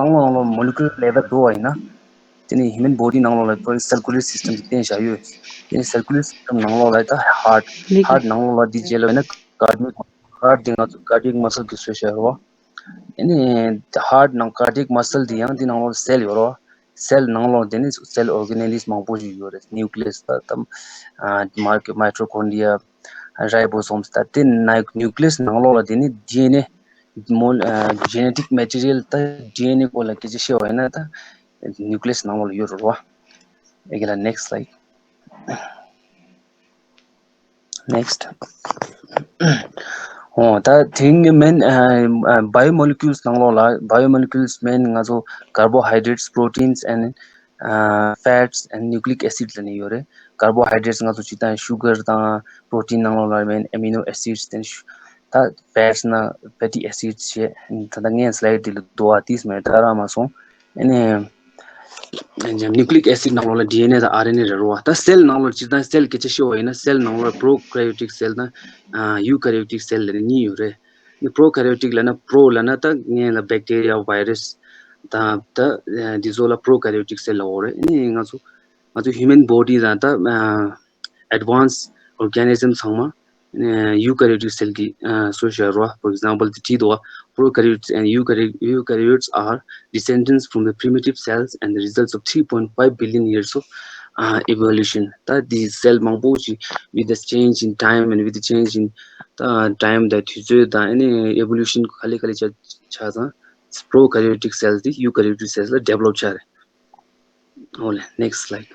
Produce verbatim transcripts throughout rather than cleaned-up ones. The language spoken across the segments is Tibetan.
ནང་ལོགས་ནང་ལོགས་molecular level འགྲོ་བ་ཡིན་ན། དེ་ནི་human body ནང་ལོགས་ལ་ཕར་circulatory system ཞིག་བསྟན་བཞག་ཡོད། དེ་ནི་circulatory system ནང་ལོགས་ལ་ད་heart, ལིག heart ནང་ལོགས་ལ་འདི་རྗེས་ལ་ཡིན་ན་cardiac, heart འདི་ང་ཚོ་cardiac muscle གི་བཟོས་བཞག་ཡོད་རེད་བ། དེ་ནི་heart ནང་cardiac muscle འདི་ཡང་འདི་ནང་ལོགས་cell ཡོད་རེད་བ། cell ནང་ལོགས་དེ་ནི་cell organelles མང་པོ་ཞིག་ཡོད་རེད། nucleus ད་ད་mitochondria, ribosomes ད་དེ་ནི་nucleus ནང་ལོགས་ལ་དེ་ནི་ཌི་ཨེན་ཨེ་མོ་genetic material ད་ཌི་ཨེན་ཨེ་སྐོར་ལ་སྐད་ཆ་བཤད་པ་ཡིན་ན་ད་nucleus ནང་ལོགས་ལ་ཡོད་རེད་བ། ཨེ་ག་ལ་next slide. Next. ཨོ་ད་དེ་རིང་གི་main biomolecules ནང་ལོགས་ལ་biomolecules main ང་ཚོ་carbohydrates, proteins and fats and nucleic acid ལབ་ནས་ཡོད་རེད། carbohydrates ང་ཚོ་སྤྱིར་བཏང་sugar དང་protein ནང་ལོགས་ལ་main amino acids དེ་ད་fats ན་fatty acids བྱས། ད་ལྟ་ངའི་slide དེ་ལ་འདུག་ཨ། དེས་མེད་ད་རག་མ་སོང་། ཨ་ནི་nucleic acid ནང་ལོགས་ལ་ཌི་ཨེན་ཨེ་དང་ཨར་ཨེན་ཨེ་རེད་རོ། ད་cell ནང་ལོགས་སྤྱིར་བཏང་cell སྐད་ཆ་བཤད་པ་ཡིན་ན་cell ནང་ལོགས་prokaryotic cell དང་eukaryotic cell ལབ་ནས་གཉིས་ཡོད་རེད། ཨ་ནི་prokaryotic ལབ་ན་pro ལབ་ན་ད་ངའི་ལ་bacteria, virus དང་ད་འདི་ཚོ་ལ་prokaryotic cell ལབ་ཡོད་རེད། ཨ་ནི་ང་ཚོ་ང་ཚོ་human body དང་ད་advanced organism ཚང་མ eukaryotic cell གི་བཟོས་བཞག་རོ། For example དེ་བྲིས་འདུག prokaryotes and eukaryotes are descendants from the primitive cells and the results of three point five billion years of evolution. ད་དེ་cell མང་པོ་ཞིག་with the change in time and with the change in time དང་དུས་ཚོད་དང་ཨ་ནི་evolution ག་ལེ་ག་ལེ་ཆ་ཆ་ཚང་prokaryotic cell དེ་eukaryotic cell ལ་develop ཆགས་རེད། ཨོ་ལེ། Next slide.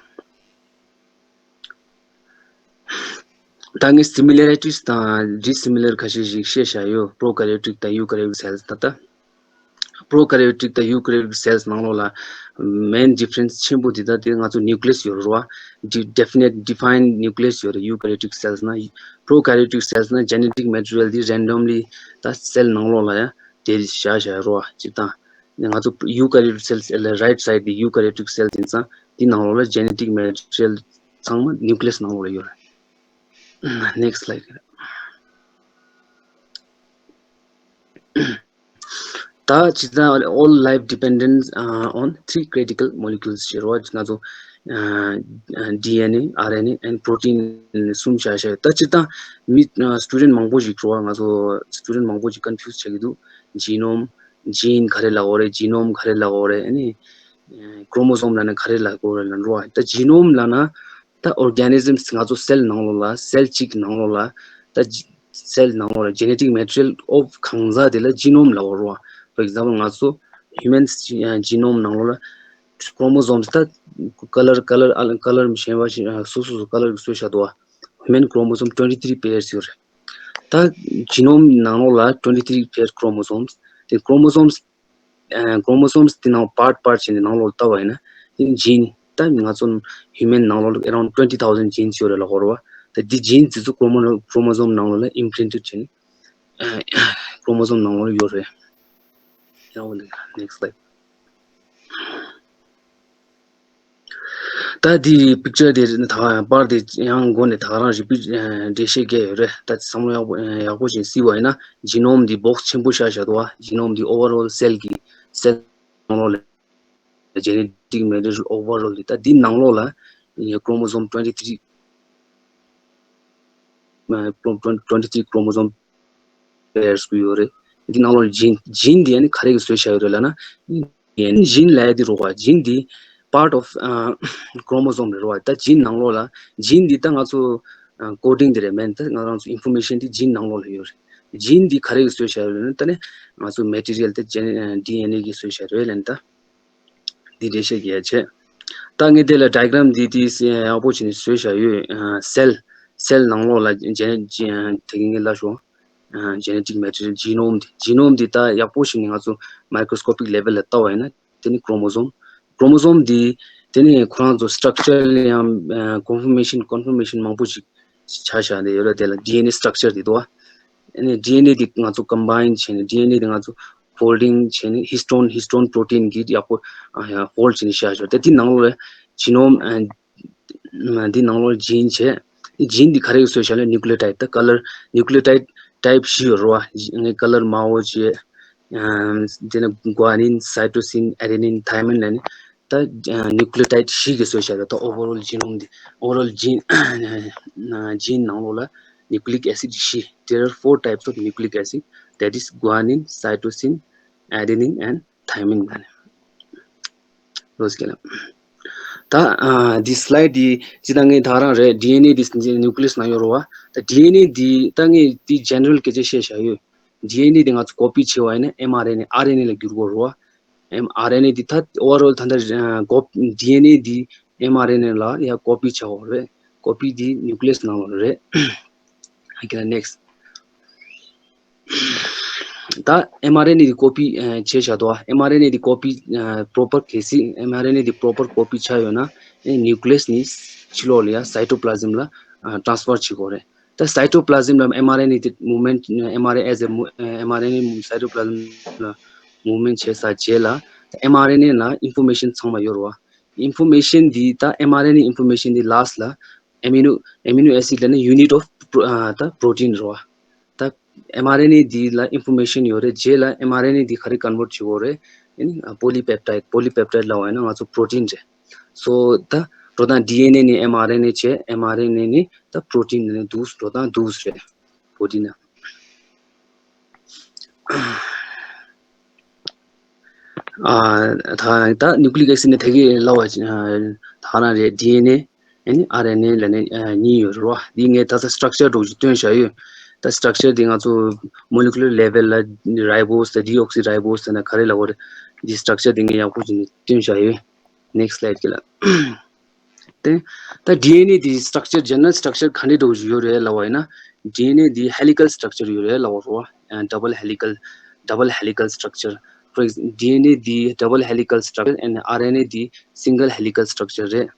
ད་ངས་similarities དང་dissimilar ཁ་ཤས་ཤིག་བཤད་བཞག་ཡོད། prokaryotic དང་eukaryotic cells ད་ལྟ་prokaryotic དང་eukaryotic cells ནང་ལོགས་ལ་main difference ཆེན་པོ་འདི་ད་དེ་ང་ཚོ་nucleus ཡོད་རེད་བ། definite defined nucleus ཡོད་རེད། eukaryotic cells ན་prokaryotic cells ན་genetic material འདི་randomly ད་cell ནང་ལོགས་ལ་ཡང་དེ་བཞག་བཞག་རེད་བ། སྤྱིར་བཏང་ང་ཚོ་eukaryotic cells ལ་right side དེ་eukaryotic cells ཡིན་ཙང་དེ་ནང་ལོགས་ལ་genetic material ཚང་མ་nucleus ནང་ལོགས་ལ་ཡོད་རེད། Next slide. ད་ཇི་ལྟར་all life depends on three critical molecules ཞེས་རོ། ང་ཚོ་ཌི་ཨེན་ཨེ། ཨར་ཨེན་ཨེ་and protein གསུམ་བཞག་བཞག་ད་ཇི་ལྟར་མི་student མང་པོ་ཞིག་རོ། ང་ཚོ་student མང་པོ་ཞིག་confuse བྱེད་ཀྱི་འདུག genome gene ག་རེ་ལབ་དགོས་རེད། genome ག་རེ་ལབ་དགོས་རེད། ཨ་ནི་chromosome ལབ་ན་ག་རེ་ལབ་དགོས་རེད་ལབ་རོ། ད་genome ལབ་ན་ད་organisms ང་ཚོ་cell ནང་ལོགས་ལ་cell གཅིག་ནང་ལོགས་ལ་ད་cell ནང་ལོགས་ལ་genetic material of གང་ཟག་དེ་ལ་genome ལབ་དགོས་རོ། For example ང་ཚོ་humans genome ནང་ལོགས་ལ་chromosomes ད་color color color གཞན་པ་ཞིག་སོ་སོ་སོ་color གི་བཟོས་བཞག་འདུག་བ། Human chromosome twenty three pairs ཡོད་རེད། ད་genome ནང་ལོགས་ལ་twenty three pair chromosomes དེ་chromosomes chromosomes དེ་ནང་part part བྱས་ནས་ནང་ལོགས་ལ་བལྟ་བ་ཡིན་ན། དེ་gene ད་ང་ཚོ་human ནང་ལོགས་ལ་around twenty thousand genes ཡོད་རེད་ལབ་ཀྱི་ཡོད་རེད་བ། ད་དེ་genes དེ་ཚོ་chromo- chromosome ནང་ལོགས་ལ་imprinted བྱས་ནས་chromosome ནང་ལོགས་ལ་ཡོད་རེད། ཡང་འོ་ན་next slide. ད་དེ་picture དེ་ད་པར་དེ་ཡང་མགོ་ནས་ད་ག་རང་རེད། འགྲེལ་བཤད་རྒྱག་ཡོད་རེད། ད་བསམ་བློ་ཡག་པོ་ཡག་པོ་ཞིག་གཟིགས་པ་ཡིན་ན་genome དེ་box ཆེན་པོ་བཞག་བཞག་འདུག་བ། genome དེ་overall cell གི་cell ནང་ལོགས་ལ་genetic material overall དེ་ད་དེ་ནང་ལོགས་ལ་chromosome twenty three twenty three chromosome pairs ཡོད་རེད། འདི་ནང་ལོགས་gene gene འདི་ཡང་ག་རེ་གིས་བཟོས་བཞག་ཡོད་རེད་ལབ་ན། gene ལབ་ཡ་འདི་རོ་བ། gene འདི་part of chromosome རེད་རོ་བ། ད་gene ནང་ལོགས་ལ་gene འདི་ད་ང་ཚོ་coding འདི་རེད་མེད་ད་ང་རང་ཚོ་information འདི་gene ནང་ལོགས་ལ་ཡོད་རེད། gene འདི་ག་རེ་གིས་བཟོས་བཞག་ཡོད་རེད་ལབ་ན། ད་ནི་ང་ཚོ་material དེ་ཌི་ཨེན་ཨེ་གིས་བཟོས་བཞག་རེད་ལབ་ན་ད། འདི་འགྲེལ་བཤད་རྒྱག་ཡ་བྱས། ད་ངས་དེ་ལ་diagram འདི་དེ་ཡག་པོ་བྱས་ནས་བཟོས་བཞག་ཡོད། cell cell ནང་ལོགས་ལ་gene- དེ་གི་ངས་ལབ་ཤོག genome material genome འདི་genome འདི་ད་ཡག་པོ་བྱས་ནས་ང་ཚོ་microscopic level ལ་བལྟ་བ་ཡིན་ན། དེ་ནི་chromosome chromosome འདི་དེ་ནི་ཁོ་རང་ཚོ་structure ཡང་conformation conformation མང་པོ་ཞིག་ཆ་བཞག་ནས་ཡོད་རེད། དེ་ལ་ཌི་ཨེན་ཨེ་structure འདི་འདུག་བ། ཨ་ནི་ཌི་ཨེན་ཨེ་འདི་ང་ཚོ་combine བྱས་ནས་ཌི་ཨེན་ཨེ་འདི་ང་ཚོ་folding བྱས་ནས་histone histone protein གིས་ཡག་པོ་fold བྱས་ནས་བཞག་ཤོག་དེ་འདི་ནང་ལོགས་ལ་genome འདི་ནང་ལོགས་gene བྱས། gene འདི་ག་རེ་གིས་བཟོས་བཞག་ལབ་ན་nucleotide ད་color nucleotide type བཞི་ཡོད་རེད་བ། ངས་color དམར་པོ་བྱས། དེ་ནས་guanine, cytosine, adenine, thymine ལ་ནི་ད་nucleotide བཞི་གི་བཟོས་བཞག་ད། ད་overall genome འདི། overall gene gene ནང་ལོགས་ལ་nucleic acid བཞི། There are four types of nucleic acid, that is guanine, cytosine, adenine and thymine ལ་ནི། ལོས་ཀྱི་ལ། ད་ཨ་འདི་slide འདི་ཅི་ད་ངས་ད་རང་རེད། ཌི་ཨེན་ཨེ་འདི་nucleus ནང་ཡོད་རེད་བ། ད་ཌི་ཨེན་ཨེ་འདི་ད་ངས་འདི་general སྐད་ཆ་བཤད་བཞག་ཡོད། ཌི་ཨེན་ཨེ་འདི་ང་ཚོ་copy བྱེད་པ་ཡིན་ན་ཨེམ་ཨར་ཨེན་ཨེ། ཨར་ཨེན་ཨེ་ལ་འགྱུར་དགོས་རེད་བ། ཨེམ་ཨར་ཨེན་ཨེ་འདི་ད་overall ད་ལྟ་ཌི་ཨེན་ཨེ་འདི་ཨེམ་ཨར་ཨེན་ཨེ་ལ་ཡ་copy བྱ་དགོས་རེད། copy འདི་nucleus ནང་ལ་རེད། Okay, next. ད་ཨེམ་ཨར་ཨེན་ཨེ་འདི་copy བྱས་བཞག་འདུག་ཨེམ་ཨར་ཨེན་ཨེ་འདི་copy proper གལ་སྲིད་ཨེམ་ཨར་ཨེན་ཨེ་འདི་proper copy བྱས་ཡོད་ན་ཨེ་nucleus ནས་ཕྱི་ལོགས་ལ་ཡ་cytoplasm ལ་transfer བྱེད་དགོས་རེད། ད་cytoplasm ལ་ཨེམ་ཨར་ཨེན་ཨེ་འདི་movement ཨེམ་ཨར་ཨེན་ཨེ་as a mo- ཨེམ་ཨར་ཨེན་ཨེ cytoplasm ལ་movement བྱས་ཚར་རྗེས་ལ་ཨེམ་ཨར་ཨེན་ཨེ་ལ་information ཚང་མ་ཡོད་རེད་བ། information འདི་ད་ཨེམ་ཨར་ཨེན་ཨེ་information འདི་last ལ་amino amino acid ལ་ནི་unit of pro- ཨ་ད་protein རེད་བ། ད་ཨེམ་ཨར་ཨེན་ཨེ་འདི་ལ་information ཡོད་རེད། རྗེས་ལ་ཨེམ་ཨར་ཨེན་ཨེ་འདི་ག་རེ་convert བྱེད་དགོས་རེད། ཨ་ནི་polypeptide polypeptide ལབ་པ་ཡིན་ན་ང་ཚོ་protein རེད། so ད་འགྲོ་སྟངས་ཌི་ཨེན་ཨེ་ནས་ཨེམ་ཨར་ཨེན་ཨེ་བྱས། ཨེམ་ཨར་ཨེན་ཨེ་ནས་ད་protein ནས་འདུག་འགྲོ་སྟངས་འདུག་རེད། protein ན། ཨ་ད་ད་nucleic acid ནི་དེ་གི་ལབ་པ་ད་ག་རང་རེད། ཌི་ཨེན་ཨེ་ཨ་ནི་ཨར་ཨེན་ཨེ་ལ་ནི་གཉིས་ཡོད་རེད་བ། འདི་ངས་ད་ལྟ་structure འདྲ་བོ་ཞིག་སྟོན་བཞག་ཡོད། ད་structure འདི་ང་ཚོ་molecular level ལ་ribose དང་deoxyribose དང་ག་རེ་ལབ་དགོས་རེད། འདི་structure འདི་ངས་ཡག་པོ་ཞིག་ནས་སྟོན་བཞག་ཡོད། next slide གི་ལ། དེ་ད་ཌི་ཨེན་ཨེ་འདི་structure, general structure ག་འདྲ་འདྲ་བོ་ཞིག་ཡོད་རེད་ལབ་པ་ཡིན་ན། ཌི་ཨེན་ཨེ་འདི་helical structure ཡོད་རེད་ལབ་པ་རེད་བ། double helical, double helical structure. For example, ཌི་ཨེན་ཨེ་འདི་double helical structure and ཨར་ཨེན་ཨེ་འདི་single helical structure རེད།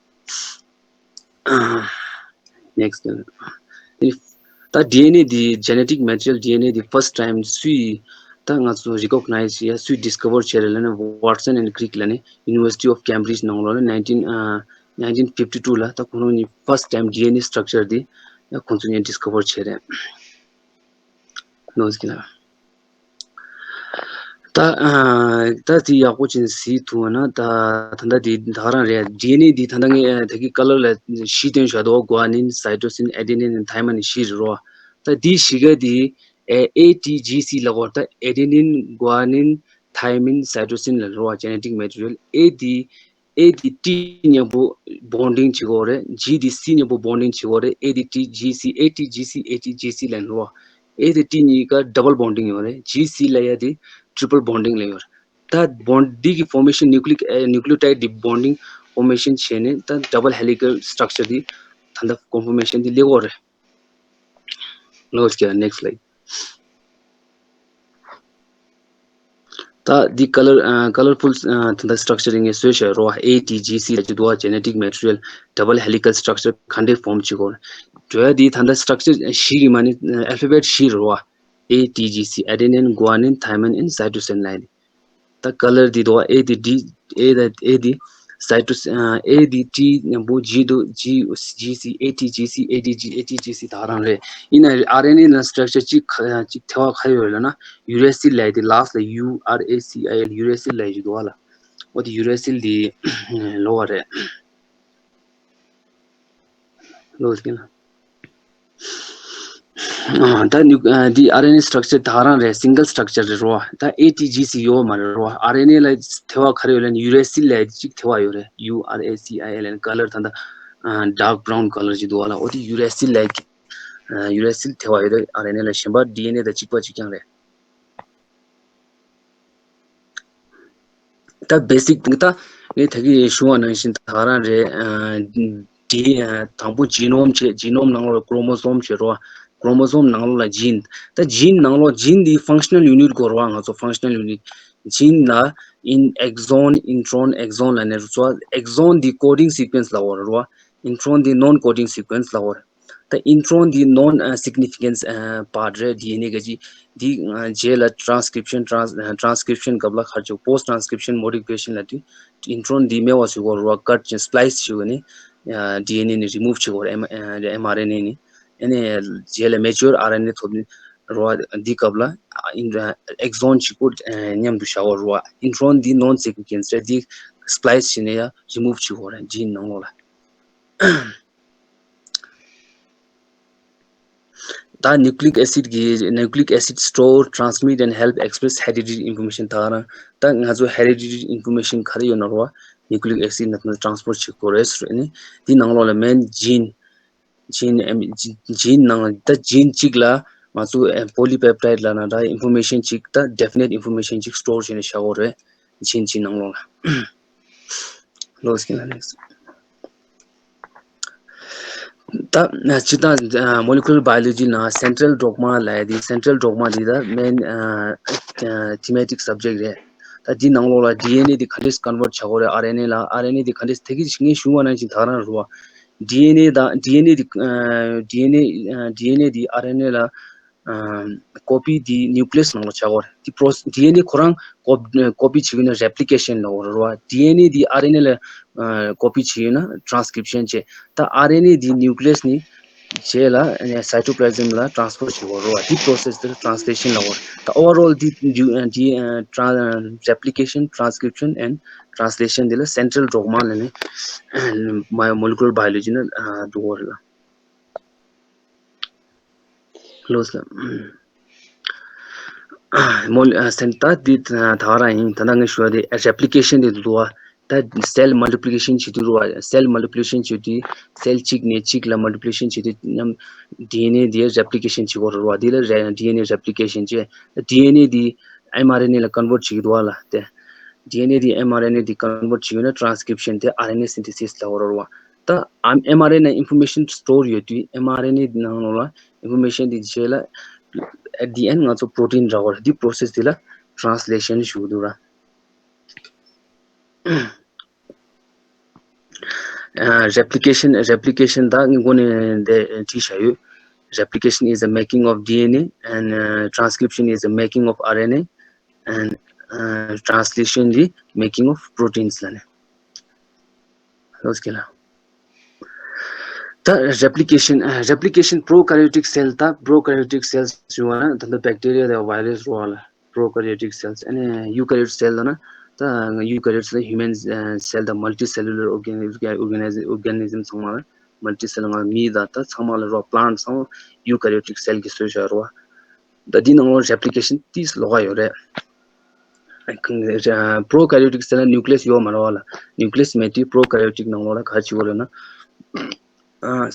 next ད་ཌི་ཨེན་ཨེ་འདི་genetic material ཌི་ཨེན་ཨེ་འདི་first time སུས་ད་ང་ཚོ་recognize བྱས་ཡ་སུས་discover བྱས་རེད་ལབ་ན། Watson and Crick ལབ་ནས་University of Cambridge ནང་ལོགས་ལ་nineteen nineteen fifty two ལ་ད་ཁོང་རང་གཉིས་first time ཌི་ཨེན་ཨེ་structure འདི་ཡ་ཁོང་ཚོ་གཉིས་discover བྱས་རེད། ནོ་ཟིག་ན། ད་ཨ་ད་དེ་ཡག་པོ་ཅིག་གཟིགས་ཐུབ་ན། ད་ད་ལྟ་དེ་ད་ག་རང་རེད། ཌི་ཨེན་ཨེ་འདི་ད་ལྟ་ངས་ད་གི་color ལ་བཞི་སྟོན་བཞག་འདུག guanine, cytosine, adenine and thymine བཞི་རེད་རོ། ད་འདི་བཞི་ཀ་དེ་ཨེ་ཨེ་ཊི་ཇི་སི་ལབ་དགོས་རེད། ད་adenine, guanine, thymine, cytosine ལབ་རོ། genetic material ཨེ་འདི་ཨེ་འདི་ཊི་མཉམ་པོ་bonding བྱེད་ཀྱི་ཡོད་རེད། ཇི་འདི་སི་མཉམ་པོ་bonding བྱེད་ཀྱི་ཡོད་རེད། ཨེ་འདི་ཊི་ཇི་སི། ཨེ་ཊི་ཇི་སི་ཨེ་ཊི་ཇི་སི་ལབ་ནོ། ཨེ་འདི་ཊི་གཉིས་ཀ་double bonding ཡོད་རེད། ཇི་སི་ལབ་ཡ་དེ་triple bonding ལབ་ཡོད་རེད། ད་bond འདི་གི་formation nucleic ཨེ་nucleotide འདི་bonding formation བྱས་ནས་ད་double helical structure འདི་ད་ལྟ་conformation འདི་སླེབས་ཀྱི་ཡོད་རེད། ལོས་ཀྱི་next slide. ད་འདི་color ཨ་colorful ཨ་ད་ལྟ་structure ངས་བཟོས་བཞག་རོ། ཨེ་ཊི་ཇི་སི་ལབ་ཀྱི་འདུག་བ། genetic material double helical structure ག་འདྲས་form བྱེད་དགོས། འགྲོ་ཡ་འདི་ད་ལྟ་structure བཞི་གི་མ་ནི་alphabet བཞི་རེད་རོ། ཨེ་ཊི་ཇི་སི། adenine, guanine, thymine and cytosine ལབ་ཡ་འདི། ད་color འདི་འདུག་བ། ཨེ་འདི་ཊི་ཨེ་ད་ཨེ་འདི་cytos ཨ་ཨེ་འདི་ཊི་མཉམ་པོ་ཇི་འདུག་ཇི་ཇི་སི། ཨེ་ཊི་ཇི་སི། ཨེ་ཊི་ཇི་ཨེ་ཊི་ཇི་སི་ད་རང་རེད། ཡིན་ན་ཨར་ཨེན་ཨེ་ལ་structure གཅིག་གཅིག་ཐེ་བ་ག་རེ་ཡོད་ལབ་ན་uracil ལབ་ཡ་དེ་last ལ་ཡུ་ཨར་ཨེ་སི་ཨའི་ཨེལ། uracil ལབ་ཡ་ཞིག་འདུག་བ་ལ། འོ་དེ་uracil དེ་ལོ་བ་རེད། ལོ་ཟིན་ཨ་ད་ནི་ཨ་འདི་ཨར་ཨེན་ཨེ་structure ད་རང་རེད། single structure རེད་རོ། ད་ཨེ་ཊི་ཇི་སི་ཡོད་མ་རེད་རོ། ཨར་ཨེན་ཨེ་ལ་ཐེ་བ་ག་རེ་ཡོད་ལབ་ན་uracil ལབ་ཡ་གཅིག་ཐེ་བ་ཡོད་རེད། ཡུ་ཨར་ཨེ་སི་ཨའི་ཨེལ་ཨེན། color ད་ད་ཨ་dark brown color ཅིག་འདུག་བ་ལ། འོ་དེ་uracil ལབ་ཡ་ཨ་uracil ཐེ་བ་ཡོད་རེད། ཨར་ཨེན་ཨེ་ལ་གཞན་པ་ཌི་ཨེན་ཨེ་དང་གཅིག་པ་གཅིག་རྐྱང་རེད། ད་basic ད་ངས་ད་གིན་ཞུ་བ་ནང་བཞིན་ད་ག་རང་རེད། ཨ་ཌི་ཨ་དང་པོ་genome བྱས། genome ནང་ལོགས་chromosome བྱས་རོ། chromosome ནང་ལོགས་ལ་gene། ད་gene ནང་ལོགས་gene འདི་functional unit དགོས་རོ། ང་ཚོ་functional unit gene ལ་in exon, intron, exon ལབ་ནས་རོ། exon འདི་coding sequence ལབ་དགོས་རོ། intron འདི་non coding sequence ལབ་དགོས་རེད། ད་intron འདི་non ཨ་significance ཨ་part རེད། ཌི་ཨེན་ཨེ་གི་ཅི་འདི་ཨ་རྗེས་ལ་transcription trans ཨ་transcription སྐབས་ལ་ཁར་ཅིག་post transcription modification ལབ་དུས་intron འདི་མེད་པ་བཟོ་དགོས་རེད་བ། cut ཅིང་splice བྱས་ནས་ཨ་ཌི་ཨེན་ཨེ་ནས་remove བྱེད་དགོས་རེད། ཨེམ་ཨ་ཨེམ་ཨར་ཨེན་ཨེ་ནས། ཨ་ནས་རྗེས་ལ་mature ཨར་ཨེན་ཨེ་ཐོབ་ནས་ རེད་བ། འདི་སྐབས་ལ་ཨིན་ཨེག་སོན་གཅིག་པོ་མཉམ་དུ་བཞག་དགོས་རེད་བ། ཨིན་ཊྲོན་འདི་ནོན་སི་ཀུ་ཨེན་སི་རེད། འདི་སི་པི་ལའི་སི་བྱས་ནས་ཡ་རི་མུབ་བྱེད་དགོས་རེད་ཇིན་ནང་ལོགས་ལ། ད་nucleic acid གི nucleic acid store, transmit and help express hereditary information ད་ག་རང་ད་ང་ཚོ་hereditary information ག་རེ་ཡོད་ན་རོ་nucleic acid ནང་ནས་ཊྲན་སི་པོར་བྱེད་དགོས་རེད་ཟེར་ནས། འདི་ནང་ལོགས་ལ་མེན་ཇིན་ཇིན་ཨེམ་ཇིན་ནང་ད་ཇིན་གཅིག་ལ་ང་ཚོ་polypeptide ལབ་ན་ད་ཨིན་ཕོར་མེ་ཤན་གཅིག་ད་definite information གཅིག་སི་ཊོར་བྱས་ནས་བཞག་དགོས་རེད། ཇིན་གཅིག་ནང་ལོགས་ལ། ལོས་ཀྱི་ལ་next. ད་སྤྱིར་བཏང་molecular biology ནང་central dogma ལབ་ཡ་དེ། central dogma དེ་ད་main thematic subject རེད། ད་འདི་ནང་ལོགས་ལ་ཌི་ཨེན་ཨེ་དེ་ག་འདྲས་convert བྱ་དགོས་རེད་ཨར་ཨེན་ཨེ་ལ། ཨར་ཨེན་ཨེ་དེ་ག་འདྲས་དེ་གི་ངས་ཞུ་བ་ནང་བཞིན་ད་ག་རང་རེད་བ། ཌི་ཨེན་ཨེ་དང་ཌི་ཨེན་ཨེ་དེ་ཌི་ཨེན་ཨེ་ཌི་ཨེན་ཨེ་དེ་ཨར་ཨེན་ཨེ་ལ་ཀོ་པི་དེ་ནིའུ་ཀི་ལི་ཡས་ནང་ལ་བྱ་དགོས་རེད། དེ་པྲོ་ཌི་ཨེན་ཨེ་ཁོ་རང་ཀོ་པི་བྱེད་ཀྱི་ཡོད་ན་རེབ་ལི་ཀེ་ཤན་ལབ་དགོས་རེད་བ། ཌི་ཨེན་ཨེ་དེ་ཨར་ཨེན་ཨེ་ལ་ཀོ་པི་བྱེད་ཀྱི་ཡོད་ན་ཊྲན་སི་ཀི་རིབ་ཤན་བྱས། ད་ཨར་ཨེན་ཨེ་དེ་ནིའུ་ཀི་ལི་ཡས་ནས་བྱས་ལ་སའི་ཊོ་པི་ལ་ཟམ་ལ་ཊྲན་སི་ཕར་བྱེད་དགོས་རེད་བ། དེ་པྲོ་སེ་སི་དེ་ཊྲན་སི་ལེ་ཤན་ལབ་དགོས་རེད། ད་ཨོ་ཝར་ཨོལ་དེ་དེ་རེབ་ལི་ཀེ་ཤན་ཊྲན་སི་ཀི་རིབ་ཤན་ཨེན་ཌི་ཊྲན་སི་ལེ་ཤན་དེ་ལ་central dogma ལབ་ནས་མོ་ལེ་ཀུ་ལར་བྷ་ཡོ་ལོ་ཇི་ནང་འགྲོ་དགོས་རེད་ལ། ལོས་ལ། མོ་ལ་སེམས་ད་འདི་ད་ག་རང་ཡིན། ད་ལྟ་ངས་ཞུ་བ་དེ་རེབ་ལི་ཀེ་ཤན་དེ་འདུག་བ། ད་སེལ་མལ་ཊི་པི་ལི་ཀེ་ཤན་བྱེད་དུས་རུ་བ། སེལ་མལ་ཊི་པི་ལི་ཀེ་ཤན་བྱེད་དུས་སེལ་གཅིག་ནས་གཅིག་ལ་མལ་ཊི་པི་ལི་ཀེ་ཤན་བྱེད་དུས་མཉམ་ཌི་ཨེན་ཨེ་དེ་རེབ་ལི་ཀེ་ཤན་བྱེད་དགོས་རེད་བ། དེ་ལ་ཌི་ཨེན་ཨེ་རེབ་ལི་ཀེ་ཤན་བྱས། ཌི་ཨེན་ཨེ་དེ་ཨེམ་ཨར་ཨེན་ཨེ་ལ་ཀོན་ཝར་ཊི་བྱེད་ཀྱི་འདུག་བ་ལ། དེ་ཌི་ཨེན་ཨེ་དེ་ཨེམ་ཨར་ཨེན་ཨེ་དེ་ཀོན་ཝར་ཊི་བྱེད་ཀྱི་ཡོད་ན་ཊྲན་སི་ཀི་རིབ་ཤན་དེ་ཨར་ཨེན་ཨེ་སིན་ཐེ་སིས་ལབ་དགོས་རེད་བ། ད་ཨེམ་ཨར་ཨེན་ཨེ་ནང་ཨིན་ཕོར་མེ་ཤན་སི་ཊོར་ཡོད་དུས་ཨེམ་ཨར་ཨེན་ཨེ་ནང་ལོགས་ལ་ཨིན་ཕོར་མེ་ཤན་དེ་རྗེས་ལ་at the end ང་ཚོ་པྲོ་ཊིན་རག་གི་རེད། འདི་པྲོ་སེ་སི་དེ་ལ་ཊྲན་སི་ལེ་ཤན་ཞུ་གི་འདུག་ར། Replication, replication ད་ངས་འགོ་ནས་འདི་བྲིས་བཞག་ཡོད། Replication is the making of D N A and uh, transcription is the making of R N A and uh, translation is the making of proteins ལབ་ནས། ལོས་ཀྱི་ལ། ད་replication, replication prokaryotic cell ད་prokaryotic cells ཞུ་བ་ན་ད་ལྟ་bacteria དང་virus རོ་ལ་prokaryotic cells ཨ་ནི་eukaryotic cell ལ་ན་ད་eukaryotic cell human cell དང་multicellular organism ཚང་མ་ལ་multicellular ང་མི་ད་ད་ཚང་མ་ལ་རོ་plant ཚང་eukaryotic cell གི་བཟོས་བཞག་རོ། ད་འདི་ནང་ལོགས་replication ཏིས་ལོགས་ཀ་ཡོད་རེད། prokaryotic cell ལ་nucleus ཡོད་མ་རེད་བ་ལ། nucleus མེད་དུས་prokaryotic ནང་ལོགས་ལ་ག་རེ་བྱེད་དགོས་རེད་ན།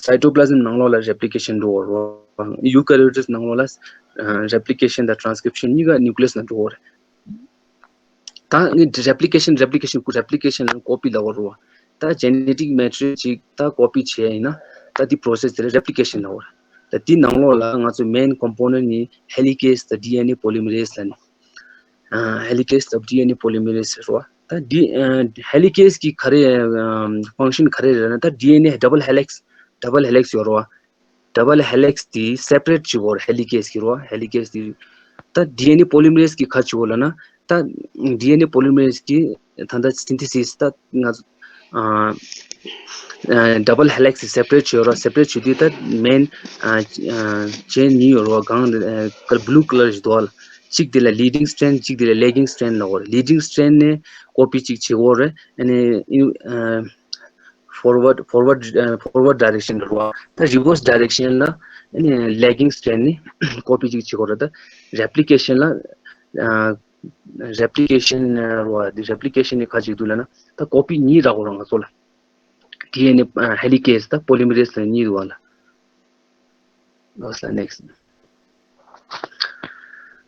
cytoplasm ནང་ལོགས་ལ་replication འགྲོ་བ་རེད། eukaryotic ནང་ལོགས་ལ་replication དང་transcription གཉིས་ཀ་nucleus ནང་འགྲོ་བ་རེད། ད་ནི་replication replication replication ལ་copy ལབ་པ་རེད་བ། ད་genetic matrix ཅིག་ད་copy བྱས་ཡིན་ན་ད་འདི་process དེ་ལ་replication ལབ་པ་རེད། ད་འདི་ནང་ལོགས་ལ་ང་ཚོ་main component ནི་helicase དང་D N A polymerase ལ་ནི། ཨ། helicase དང་D N A polymerase ཟེར་བ། ད་འདི་ཨ། helicase གི་ག་རེ་ཨམ། function ག་རེ་རེད་ན་ད་D N A double helix double helix ཡོད་རེད་བ། double helix དེ་separate བྱེད་དགོས་རེད། helicase གི་རེད་བ། helicase དེ་ད་D N A polymerase གི་ག་བྱེད་དགོས་ལབ་ན་ད་D N A polymerase གི་ད་ད་synthesis ད་ང་ཚོ་ཨ། ཨ། double helix separate བྱེད་རོགས། separate བྱེད་དུས་ད་main ཨ། ཨ། chain གཉིས་ཡོད་རོགས། གང་ཨ། blue colour ཞིག་འདུག་བ། གཅིག་དེ་ལ་leading strand གཅིག་དེ་ལ་lagging strand ལབ་དགོས་རེད། leading strand ནས་copy གཅིག་བྱེད་དགོས་རེད། ཨ་ནི་ཨ། forward forward ཨ། forward direction ལ་རོགས། ད་reverse direction ལ་ཨ་ནི་lagging strand ནས་copy གཅིག་བྱེད་དགོས་རེད། ད་replication ལ་ཨ། replication རོ་འདི་replication ནི་ག་ཅིག་འདུག་ལབ་ན་ད་copy གཉིས་རག་གོ་ར་ང་ཚོ་ལ། D N A ཨ། helicase ད་polymerase ལ་གཉིས་འདུག་བ་ལ། ལོས་ལ་next.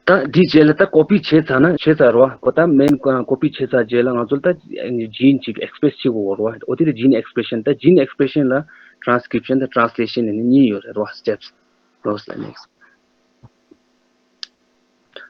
ད་འདི་རྗེས་ལ་ད་copy བྱས་ཚར་ན་བྱས་ཚར་རོ། ཁོ་ད་main copy བྱས་ཚར་རྗེས་ལ་ང་ཚོ་ད་gene ཅིག་express བྱེད་དགོས་རོ། འོ་དེ་ལ་gene expression ད་gene expression ལ་transcription ད་translation ནི་གཉིས་ཡོད་རེད་རོ། steps. ལོས་ལ་next.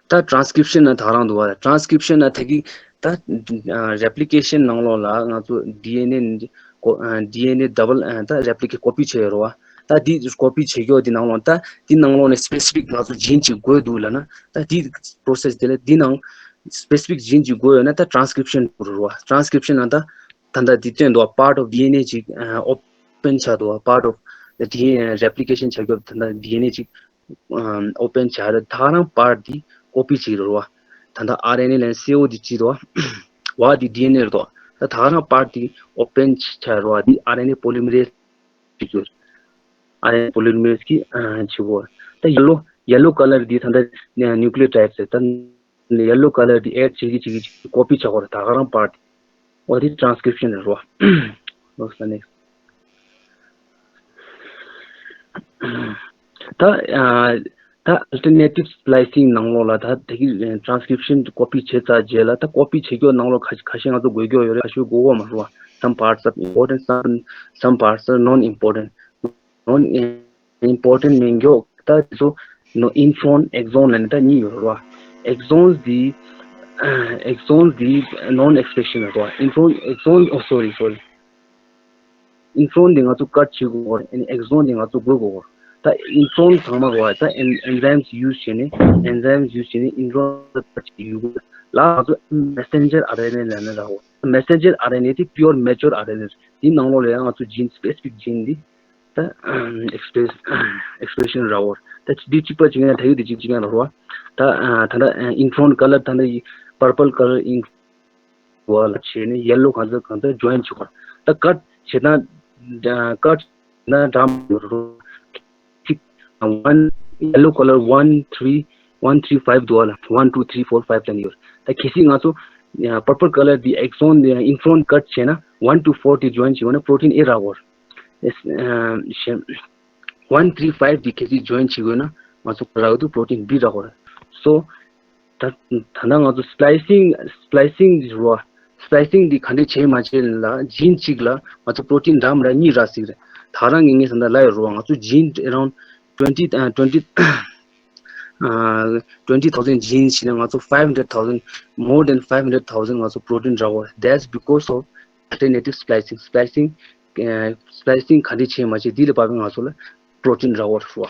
ད་transcription ན་ད་རང་འདུག་བ། transcription ན་དེ་གི་ད་replication ནང་ལོགས་ལ་ང་ཚོ་D N A ནི་ཨ། D N A double ཨ། ད་replica copy བྱས་ཡོད་རེད་བ། ད་འདི་copy བྱེད་རྒྱུ་འདི་ནང་ལོགས་ད་འདི་ནང་ལོགས་ནས་specific ང་ཚོ་gene ཅིག་དགོས་འདུག་ལབ་ན་ད་འདི་process དེ་ལ་འདི་ནང་specific gene ཅིག་དགོས་ཡོད་ན་ད་transcription འགྲོ་རེད་བ། transcription ན་ད་ད་ད་འདི་སྟོན་འདུག་བ། part of D N A ཅིག་ཨ། open ཆགས་འདུག་བ། part of the D N A replication བྱ་རྒྱུ་ད་ད་D N A ཅིག་ཨོ་པན་བྱ་རེད། ད་ག་རང་པར་དེ་ཀོ་པི་བྱེད་རེད་བ། ད་ལྟ་ཨར་ཨེན་ཨེ་ལན་སི་ཨོ་དེ་བྱེད་རེད་བ། བ་དེ་ཌི་ཨེན་ཨེ་རེད་དོ། ད་ད་ག་རང་པར་དེ་ཨོ་པན་བྱ་རེད་བ། དེ་ཨར་ཨེན་ཨེ་པོ་ལི་མེ་རེ་སི་བྱེད་རྒྱུ། ཨར་ཨེན་ཨེ་པོ་ལི་མེ་རེ་སི་གི་བྱེད་དགོས། ད་ཡེ་ལོ་ཡེ་ལོ་ཀ་ལར་དེ་ད་ལྟ་ནིའུ་ཀི་ལི་ཡོ་ཊའིཌ་རེད། ད་ཡེ་ལོ་ཀ་ལར་དེ་ཨེཌ་བྱེད་ཀྱི་བྱེད་ཀྱི་ཀོ་པི་བྱ་དགོས་རེད། ད་ག་རང་པར་དེ། འོ་དེ་ཊ་རན་སི་ཀི་རིབ་ཤན་རེད་བ། ལོགས་ལ་ནེགསི་ཊི། ད་ཨ་ད་ཨལ་ཊར་ནེ་ཊིབ་སི་པི་ལའི་སིང་ནང་ལོགས་ལ་ད་དེ་གི་ཊ་རན་སི་ཀི་རིབ་ཤན་ཀོ་པི་བྱས་ཚར་རྗེས་ལ། ད་ཀོ་པི་བྱེད་རྒྱུ་ནང་ལོགས་ཁ་ཁ་ཤས་ང་ཚོ་དགོས་རྒྱུ་ཡོད་རེད། ཁ་ཤས་དགོས་གོ་མ་རེད་བ། Some parts are important, some some parts are non important. Non important མིན་གྱོ། ད་དེ་ཚོ་ནོ་ཨིན་ཕྲོན་ཨེག་སོན་ལ་ནི་ད་གཉིས་ཡོད་རེད་བ། ཨེག་སོན་འདི་ཨེག་སོན་འདི་ནོན་ཨེག་སི་པི་རེ་ཤན་རེད་བ། ཨིན་ཕྲོན་ཨེག་སོན། ཨོ་སོ་རི་སོ་རི། ཨིན་ཕྲོན་འདི་ང་ཚོ་ཀཊ་བྱེད་དགོས་རེད། ཨེག་སོན་འདི་ང་ཚོ་དགོས་དགོས་རེད། ད་ཨིན་ཕྲོན་ཚང་མ་རེད་བ། ད་ཨེན་ཨེན་ཛའིམ་སི་ཡུ་སི་བྱས་ནས་ཨེན་ཛའིམ་སི་ཡུ་སི་བྱས་ནས་ཨིན་ཕྲོན་ཀཊ་བྱེད་ཡོད་དགོས། ལ་ང་ཚོ་མེ་སེན་ཇར་ཨར་ཨེན་ཨེ་ལ་ནི་རེད་བ། མེ་སེན་ཇར་ཨར་ཨེན་ཨེ་དེ་པིའུར་མེ་ཅུར་ཨར་ཨེན་ཨེ་རེད། དེའི་ནང་ལོགས་ལ་ཡང་ང་ཚོ་ཇིན་སི་པེ་སི་ཕིག་ཇིན་འདི་ད་ཨེག་སི་པི་རེ་སི་ཨེག་སི་པི་རེ་ཤན་ར་བོར། ད་འདི་གཅིག་པ་གཅིག་ཡང་ད་ཡོད་དེ་གཅིག་གཅིག་ཡང་ར་བོར། ད་ད་ད་ཨིན་ཕྲོན་ཀ་ལར་ད་ད་པར་པལ་ཀ་ལར་ཨིན་བ་ལ་བྱས་ནས་ཡེ་ལོ་གང་ཚ་གང་ཚ་ཇོ་ཡིན་བྱེད་དགོས། ད་ཀཊ་བྱེད་ན་ཀཊ་ན་འགྲམ་རུ་ཐིག་ཝན་ཡེ་ལོ་ཀ་ལར་ཝན་ཐི་རི་ཝན་ཐི་རི་ཕའིབ་འདུག་བ་ལ། ཝན་ཊུ་ཐི་རི་ཕོར་ཕའིབ་ལ་ནི་ཡོད། ད་གལ་སྲིད་ང་ཚོ་པར་པལ་ཀ་ལར་འདི་ཨེག་སོན་ཨིན་ཕྲོན་ཀཊ་བྱས་ན་ཝན་ཊུ་ཕོར་དེ་ཇོ་ཡིན་བྱེད་དགོས་ན་པྲོ་ཊིན་ཨེ་རག་གོ། ཨེ་ཤེ། ཝན་ཐི་རི་ཕའིབ་འདི་གལ་སྲིད་ཇོ་ཡིན་བྱེད་དགོས་ན་ང་ཚོ་རག་འདུག་པྲོ་ཊིན་བི་རག་གོ། སོ་ད་ད་ལྟ་ང་ཚོ་སི་པི་ལའི་སིང་སི་པི་ལའི་སིང་འདི་རོ། སི་པི་ལའི་སིང་འདི་ག་འདྲས་བྱས་མ་བྱས་ལ་ཇིན་གཅིག་ལ་ང་ཚོ་པྲོ་ཊིན་འདྲ་མི་འདྲ་གཉིས་རག་སྲིད་རེད། ད་རང་གི་ངས་ད་ལྟ་ལབ་ཡོད་རོ། ང་ཚོ་ཇིན་ཨེ་རའུན་ཌི་ཊུ་ཝེན་ཊི་ཨ་ཊུ་ཝེན་ཊི་ཨ་ཊུ་ཝེན་ཊི་ཐའོ་ཟེན་ཇིན་ཞིག་ལ་ང་ཚོ་ཕའིབ་ཧན་ཌེ་རེཌ་ཐའོ་ཟེན། More than five hundred thousand ང་ཚོ་པྲོ་ཊིན་རག་གོ། That's because of alternative splicing. སི་པི་ལའི་སིང་ཨ་སི་པི་ལའི་སིང་ག་འདྲས་བྱས་མ་བྱས་འདི་ལ་བབས་པའི་ང་ཚོ་ལ་པྲོ་ཊིན་རག་གོ་རེད་བ།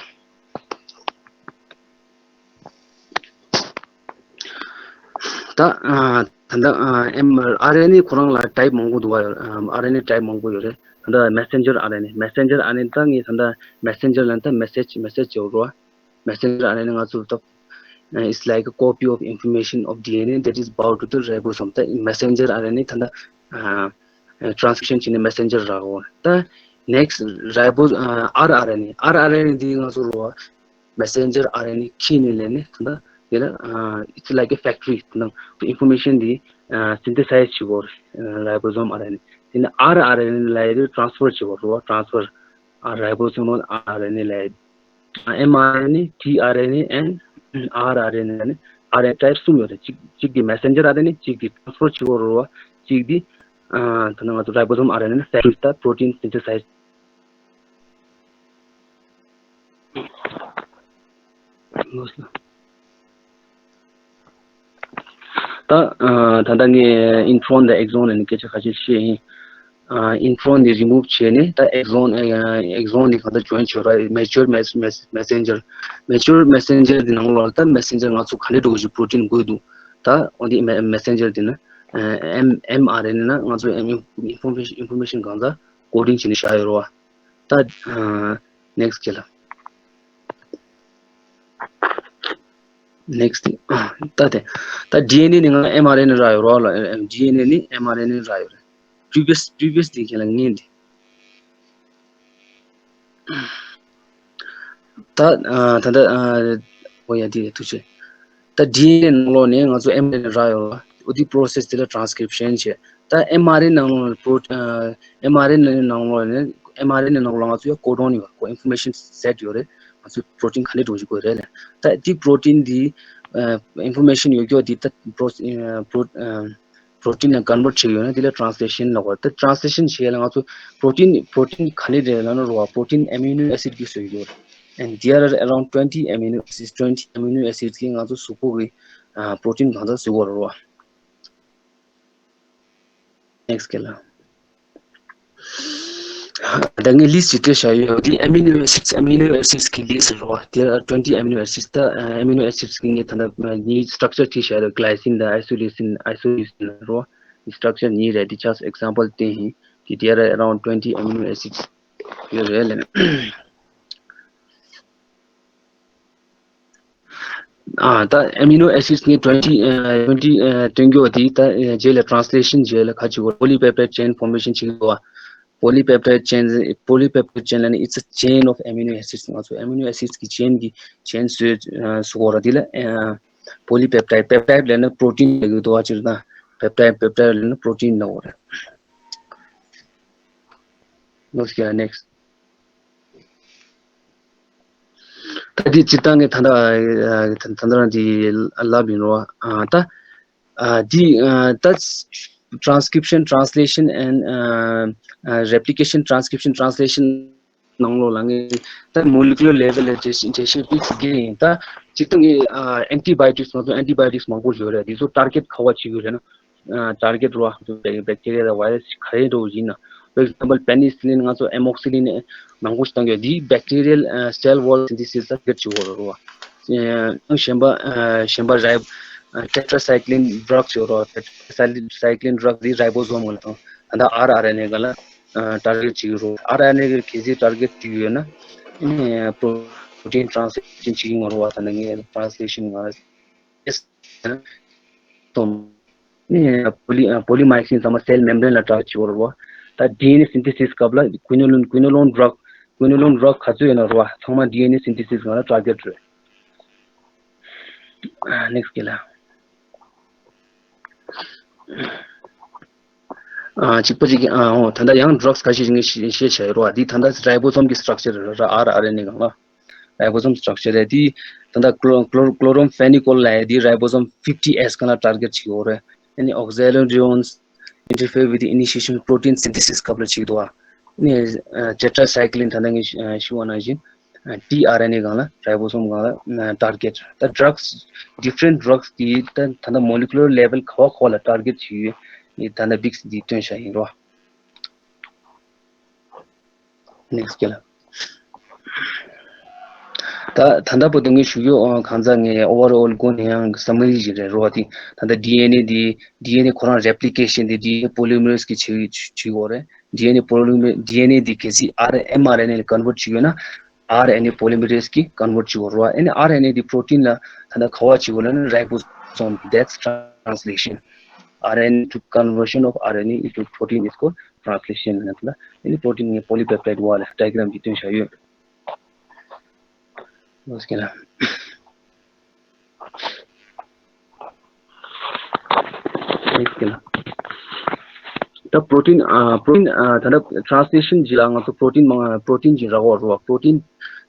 ད་ཨ་ད་ལྟ་ཨ་ཨེམ་ཨར་ཨེན་ཨེ་ཁོ་རང་ལ་ཊའིབ་མང་པོ་འདུག་བ། ཨར་ཨེན་ཨེ་ཊའིབ་མང་པོ་ཡོད་རེད། ད་ལྟ་མེ་སེན་ཇར་ཨར་ཨེན་ཨེ། མེ་སེན་ཇར་ཨར་ཨེན་ཨེ་ད་ངས་ད་ལྟ་མེ་སེན་ཇར་ལ་ད་མེ་སེཇ་མེ་སེཇ་བྱེད་རོགས། Messenger R N A ང་ཚོ་ད་it's like a copy of information of D N A that is bound to the ribosome. ད་མེ་སེན་ཇར་ཨར་ཨེན་ཨེ་ད་ལྟ་ཨ་ཊ་རན་སི་ཀི་རིབ་ཤན་བྱས་ནས་མེ་སེན་ཇར་རག་གོ། ད་ནེགསི་ཊི་རའི་བོ་ཨ་ཨར་ཨར་ཨེན་ཨེ། ཨར་ཨར་ཨེན་ཨེ་འདི་ང་ཚོ་རོ་མེ་སེན་ཇར་ཨར་ཨེན་ཨེ་ཁྱེར་ནས་ལེན་ནས་ད་ལྟ་དེ་ལ་ཨ་it's like a factory. ད་ལྟ་ཨིན་ཕོར་མེ་ཤན་འདི་ཨ་སིན་ཐེ་སའིཛ་བྱེད་དགོས་རེད། རའི་བོ་སོམ་ཨར་ཨེན་ཨེ། དེ་ནས་ཨར་ཨར་ཨེན་ཨེ་ལ་ཡ་ཊ་རན་སི་ཕར་བྱེད་དགོས་རེད་བ། ཊ་རན་སི་ཕར་ཨ་རའི་བོ་སོམ་ཨར་ཨར་ཨེན་ཨེ་ལ་ཡ་ཊ་ཨེམ་ཨར་ཨེན་ཨེ། ཊི་ཨར་ཨེན་ཨེ། ཨེན་ཨར་ཨར་ཨེན་ཨེ་ནི་ཨར་ཨེན་ཨེ་ཊའིབ་གསུམ་ཡོད་རེད། གཅིག་གཅིག་དེ་མེ་སེན་ཇར་ཨར་ཨེན་ཨེ། གཅིག་དེ་ཊ་རན་སི་ཕར་བྱེད་དགོས་རེད་བ། གཅིག་དེ་ཨ་ད་ནང་ང་ཚོ་རའི་བོ་སོམ་ཨར་ཨེན་ཨེ་ནི་ཕེག་ཊི་རི་ད་པྲོ་ཊིན་སིན་ཐེ་སའིཛ། ད་ཨ་ད་ལྟ་ངས་ཨིན་ཕྲོན་དང་ཨེག་སོན་ལ་ནི་སྐད་ཆ་ཁ་ཤས་བཤད་ཡིན། ཨ་ཨིན་ཕྲོན་འདི་རི་མུབ་བྱས་ནས་ད་ཨེག་སོན་ཨེག་སོན་འདི་གང་ལྟར་ཇོ་ཡིན་བྱེད་ར། མེ་ཅུར་མེ་མེ་མེ་སེན་ཇར། མེ་ཅུར་མེ་སེན་ཇར་འདི་ནང་ལོགས་ལ་ད་མེ་སེན་ཇར་ང་ཚོ་ག་འདྲས་འགྲོ་གི་པྲོ་ཊིན་དགོས་འདུག་ད་འོ་འདི་མེ་མེ་སེན་ཇར་འདི་ན་ཨེམ་ཨེམ་ཨར་ཨེན་ཨེ་ན་ང་ཚོ་ཨིན་ཕོར་མེ་ཤན་ཨིན་ཕོར་མེ་ཤན་གང་ལྟར་ཀོ་ཌིང་བྱས་ནས་བཞག་ཡོད་ར་བ། ད་ཨ་ནེགསི་ཊི་ལ། ནེགསི་ཊི། ད་དེ་ད་ཌི་ཨེན་ཨེ་ནི་ང་ཨེམ་ཨར་ཨེན་ཨེ་རག་ཡོད་ར་ལ། ཌི་ཨེན་ཨེ་ནི་ཨེམ་ཨར་ཨེན་ཨེ་རག་ཡོད་རེད། པི་རི་བི་ཡས་པི་རི་བི་ཡས་དེ་ཁྱེད་ལ་ངན་དེ། ད་ཨ་ད་ད་ཨ་འོ་ཡ་དེ་ཐུགས་རྗེ་ཆེ། ད་ཌི་ཨེན་ཨེ་ནང་ལོགས་ནས་ང་ཚོ་ཨེམ་ཨར་ཨེན་ཨེ་རག་ཡོད་ར། འོ་དེ་པྲོ་སེ་སི་དེ་ལ་ཊ་རན་སི་ཀི་རིབ་ཤན་བྱས། ད་ཨེམ་ཨར་ཨེན་ཨེ་ནང་ལོགས་པྲོ་ཨ་ཨེམ་ཨར་ཨེན་ཨེ་ནང་ལོགས་ནས་ཨེམ་ཨར་ཨེན་ཨེ་ནང་ལོགས་ང་ཚོ་ཡ་ཀོ་ཌོན་ཡོད་ར། ཀོ་ཨིན་ཕོར་མེ་ཤན་སེ་ཊི་ཡོད་རེད། ང་ཚོ་པྲོ་ཊིན་ག་འདྲས་འགྲོ་བཞིན་དགོས་རེད་ལ། ད་དེ་པྲོ་ཊིན་འདི་ཨ་ཨིན་ཕོར་མེ་ཤན་ཡོད་རྒྱུ་འདི་ད་པྲོ་ཨ་པྲོ་ཨ་པྲོ་ཊིན་ལ་ཀོན་ཝརཊ་བྱས་ཡོད་ན་དེ་ལ་ཊ་རན་སི་ལེ་ཤན་ལབ་དགོས། ད་ཊ་རན་སི་ལེ་ཤན་བྱས་ལ་ང་ཚོ་པྲོ་ཊིན་པྲོ་ཊིན་ག་འདྲས་རེད་ལབ་ན་རོ་བ། པྲོ་ཊིན་ཨེ་མི་ནོ་ཨེ་སིཌ་གི་བཟོས་ཡོད་རེད། And there are around twenty amino acids, twenty amino acids གིས་ང་ཚོ་གཟུགས་པོ་གི་ཨ་པྲོ་ཊིན་གང་ཚ་བཟོས་ཡོད་རེད་བ། ནེགསི་ཊི་ལ། ད་ངས་ལིསི་ཊི་ཅིག་བྲིས་བཞག་ཡོད། དེ་ཨེ་མི་ནོ་ཨེ་སིཌ་ཨེ་མི་ནོ་ཨེ་སིཌ་གི་ལིསི་ཊི་རེད་བ། There are twenty amino acids. ད་ཨེ་མི་ནོ་ཨེ་སིཌ་གི་ངས་ད་ལྟ་ངའི་སི་ཊྲག་ཅར་བྲིས་བཞག་ཡོད། གི་ལའི་སིན་དང་ཨའི་སོ་ལི་སིན། ཨའི་སོ་ལི་སིན་རེད་བ། སི་ཊྲག་ཅར་གཉིས་རེད། དེ་just example བསྟན་ཡིན། དེ་there are around twenty amino acids ཡོད་རེད་ལབ། ཨ་ད་amino acids ནི་twenty twenty སྟོན་རྒྱུ་དེ་ད་རྗེས་ལ་translation རྗེས་ལ་ཁ་ཅིག་polypeptide chain formation བྱེད་ཀྱི་འདུག་བ། Polypeptide chain polypeptide chain ལབ་ན་it's a chain of amino acids ང་ཚོ་amino acids གི་chain གི་chain བཟོས་བཟོ་དགོས་ར། དེ་ལ་polypeptide peptide ལབ་ན་protein ལབ་ཀྱི་འདུག་བ། སྤྱིར་བཏང་peptide peptide ལབ་ན་protein ལབ་དགོས་ར། ལོས་ཀྱི་next ད་དེ་སྤྱིར་བཏང་གི་ད་ལྟ་ད་ལྟ་རང་དེ་ལབ་ཡིན་རོ། ཨ་ད་ཨ་དེ་ཨ་ད་transcription translation and replication transcription translation ནང་ལོགས་ལ་ངས་ད་molecular level ལ་འགྲེལ་བཤད་འགྲེལ་བཤད་པི་ཙི་རྒྱག་ཡིན། ད་སྤྱིར་བཏང་གི་antibiotics ང་ཚོ་antibiotics མང་པོ་ཡོད་རེད། དེ་ཚོ་target ག་བ་བྱེད་ཡོད་རེད་ན། target རོ་bacteria དང་virus ག་རེ་འགྲོ་ཡིན་ན། for example penicillin ང་ཚོ་amoxicillin མང་པོ་ཞིག་བཏང་ཡོད། འདི་bacterial cell wall synthesis ལ་target བྱེད་དགོས་རེད་རོ། གཞན་པ་གཞན་པ་རི་tetracycline drug བྱེད་རོ། tetracycline drug འདི་ribosome ལ་དང་ད་ལྟ་rRNA ག་ལ་target བྱེད་རོ། rRNA གི་གལ་སྲིད་target བྱེད་ཡོད་ན་protein translation བྱེད་ཀྱི་ཡོད་རོ། ད་ནི་ངས་translation ང་ནི་poly polymyxin ཚང་མ་cell membrane ལ་target བྱེད་དགོས་རེད་བ། ད་ཌི་ཨེན་ཨེ་synthesis སྐབས་ལ་quinolone quinolone drug quinolone drug ག་ཚོད་ཡོད་ན་རེད་བ། ཚང་མ་ཌི་ཨེན་ཨེ synthesis སྒང་ལ་target རེད། next གི་ལ། ཨ་གཅིག་པ་གཅིག་ཨ་འོ་ད་ལྟ་ཡང་drugs ཁ་ཤས་ཤིག་ངས་བཤད་བྱ་ཡོད་རེད་བ། འདི་ད་ལྟ་ribosome གི་structure རེད་ར། rRNA སྒང་ལ། ribosome structure རེད། དེ་ད་ལྟ་chlor- chlor- chloramphenicol ལབ་ཡ་དེ་ribosome fifty S སྒང་ལ་target བྱེད་ཀྱི་ཡོད་རེད། ཨ་ནི་oxaloneones interfere with the initiation protein synthesis སྐབས་ལ་བྱེད་ཀྱི་འདུག་བ། ཨ་ནི་tetracycline ད་ལྟ་ངས་ཞུ་བ་ནང་བཞིན tRNA སྒང་ལ་ribosome སྒང་ལ་target ད་drugs different drugs དེ་ད་ད་ལྟ་molecular level ག་བ་ག་བ་ལ་target བྱེད་ཀྱི་ཡོད། ད་ལྟ་big དེ་སྟོན་བྱ་ཡིན་རོ། next གི་ལ། ད་ད་ལྟ་བར་དུ་ངས་ཞུ་རྒྱུ་གང་ཚ་ངས་overall སྒོ་ནས་ཡང་summary ཞིག་རེད་རོ། དེ་ད་ལྟ་ཌི་ཨེན་ཨེ་དེ་ཌི་ཨེན་ཨེ་ཁོ་རང་replication དེ་ཌི་ཨེན་ཨེ polymerase གི་བྱེད་བྱེད་དགོས་རེད། ཌི་ཨེན་ཨེ་polymer- ཌི་ཨེན་ཨེ་དེ་གལ་སྲིད་ཨར- mRNA ལ་convert བྱེད་དགོས་ན་ཨར་ཨེན་ཨེ polymerase གི་convert བྱེད་དགོས་རོ། ཨ་ནི་ཨར་ཨེན་ཨེ་དེ་protein ལ་ད་ལྟ་ག་བ་བྱེད་དགོས་ལབ་ན་ribosome that's translation. R N A to conversion of R N A into protein is called translation ལབ་ན། ཨ་ནི་protein ངས་polypeptide བ་ལ་diagram ཅིག་སྟོན་བྱ་ཡོད། ལོས་ཀྱི་ལ། ལོས་ཀྱི་ལ། ད་protein ཨ་protein ཨ་ད་ལྟ་translation ཅིག་ལ་ང་ཚོ་protein མང་protein ཅིག་རག་གོ་རོ། protein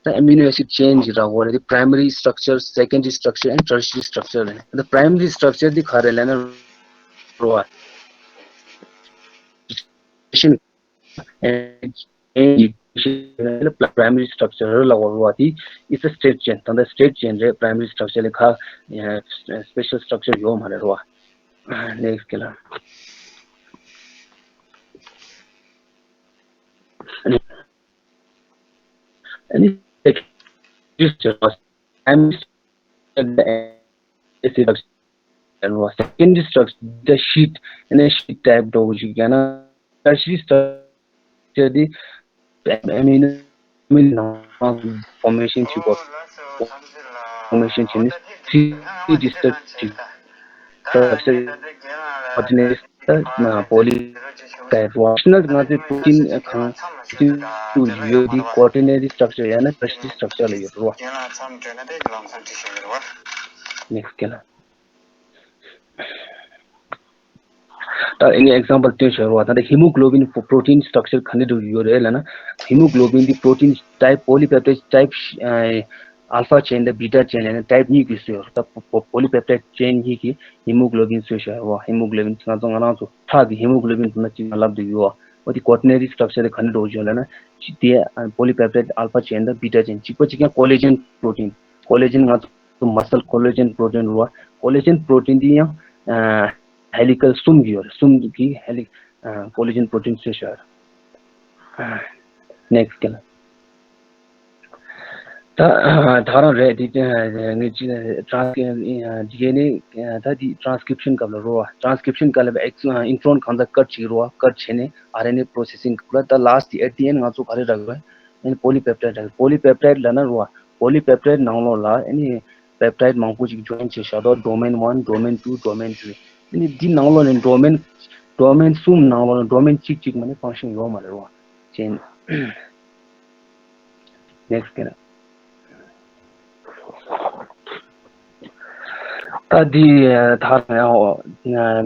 ད་amino acid chain ཅིག་རག་གོ་རེད། དེ་primary structure, secondary structure and tertiary structure རེད། ད་primary structure དེ་ག་རེ་ལབ་ན་རོ། primary structure ལ་གོ་རོ་བ་དེ་is a straight chain ད་ལྟ་straight chain རེད། primary structure ལ་ཁ་special structure ཡོད་མ་རེད་རོ་བ། next གི་ལ། ཨ་ནི་secondary structure ཨ་ནི་secondary structure the sheet ཨ་ནི་sheet type འགྲོ་གི་ཞིག་ཡང་ན་tertiary structure དེ་amino amino formation བྱེད་དགོས། formation བྱས་ནས three D structure ཅིག་structure ordinary ད་ན་poly type functional ང་ཚོའི་protein གང་protein དུ་ཡོད་དེ་quaternary structure ཡང་ན tertiary structure ལ་ཡོད་རེད་བ། next གི་ལ། ད་ཨ་ནི་example སྟོན་ཤོར་བ་ད་ལྟ་hemoglobin protein structure ག་འདྲ་འདྲ་ཡོད་རེད་ལབ་ན། hemoglobin འདི་protein type polypeptide type alpha chain དང་beta chain ལབ་ན་type གཉིས་ཀྱི་བཟོས་ཡོད་རེད། ད་polypeptide chain གཉིས་ཀྱི་hemoglobin བཟོས་ཤོར་བ། hemoglobin ང་ཚོ་ང་རང་ཚོ་ཁྲག་གི་hemoglobin ཟེར་ན་གཅིག་ལབ་འདུག་ཡོད་བ། འོ་དེ་quaternary structure དེ་ག་འདྲ་འདྲ་ཡོད་ལབ་ན། གཅིག་དེ་polypeptide alpha chain དང་beta chain གཅིག་པ་གཅིག་རྐྱང་collagen protein collagen ང་ཚོ་muscle collagen protein རེད་བ། collagen protein འདི་ཡང་helical གསུམ་གྱི་ཡོད་རེད། གསུམ་གྱི་heli- collagen protein བཟོས་ཤག next གི་ལ། ད་ད་རང་རེད་འདི་ངས་ཅི་trans- ཌི་ཨེན་ཨེ་ད་འདི་transcription སྐབས་ལ་རོ་བ། transcription སྐབས་ལ་ex- intron གང་ཚ་cut བྱེད་རོ་བ། cut བྱས་ནས་ཨར་ཨེན་ཨེ་processing སྐབས་ལ་ད་last at the end ང་ཚོ་ག་རེ་རག་གི་རེད། polypeptide རག་polypeptide ལབ་ན་རོ་བ། polypeptide ནང་ལོགས་ལ་ཨ་ནི་ peptide མང་པོ་ཅིག་join བྱས་བཞག་འདུག domain one, domain two, domain three. དེ་ནི་འདི་ནང་ལོགས་ནས་domain, domain གསུམ་ནང་ལོགས་ནས་domain གཅིག་གཅིག་མ་ནས་function ཡོད་མ་རེད་བ། ཅན། Next ཀྱི་ན། ད་འདི་ཐག་རང་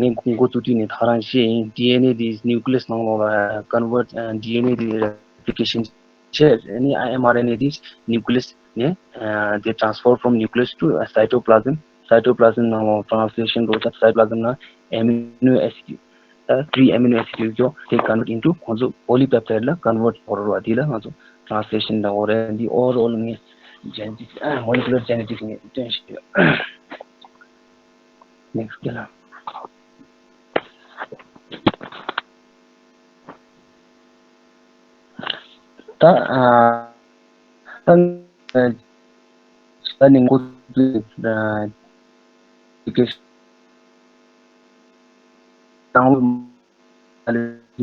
ཡང་ངས་འགོ་བཙུགས་དུས་ནས་ཐག་རང་བཤད་ཡིན། ཌི་ཨེན་ཨེ་འདི་nucleus ནང་ལོགས་ལ་convert, ཌི་ཨེན་ཨེ་འདི་replication བྱས། ཨ་ནི་ཨེམ་ཨར་ཨེན་ཨེ་འདི་nucleus ནས་they transfer from nucleus to cytoplasm, cytoplasm ནང་ལོགས་translation འགྲོ་ད་cytoplasm ན་amino acid ད་three amino acid ཡོད་ཀྱང་དེ་convert into ཁོང་ཚོ་polypeptide ལ་convert ཡོང་རོགས་ར། དེ་ལ་ང་ཚོ་translation ལ་འོ་རེད། འདི་overall ངས་genetics, molecular genetics ངས་སྟོན་ཤེས་ཡོད། Next ལ། ད་ཨ་ད་ཨ་ད་ནི་འགོ་ཚུགས་ཨ་ཀེ་དང་ལོ་སི་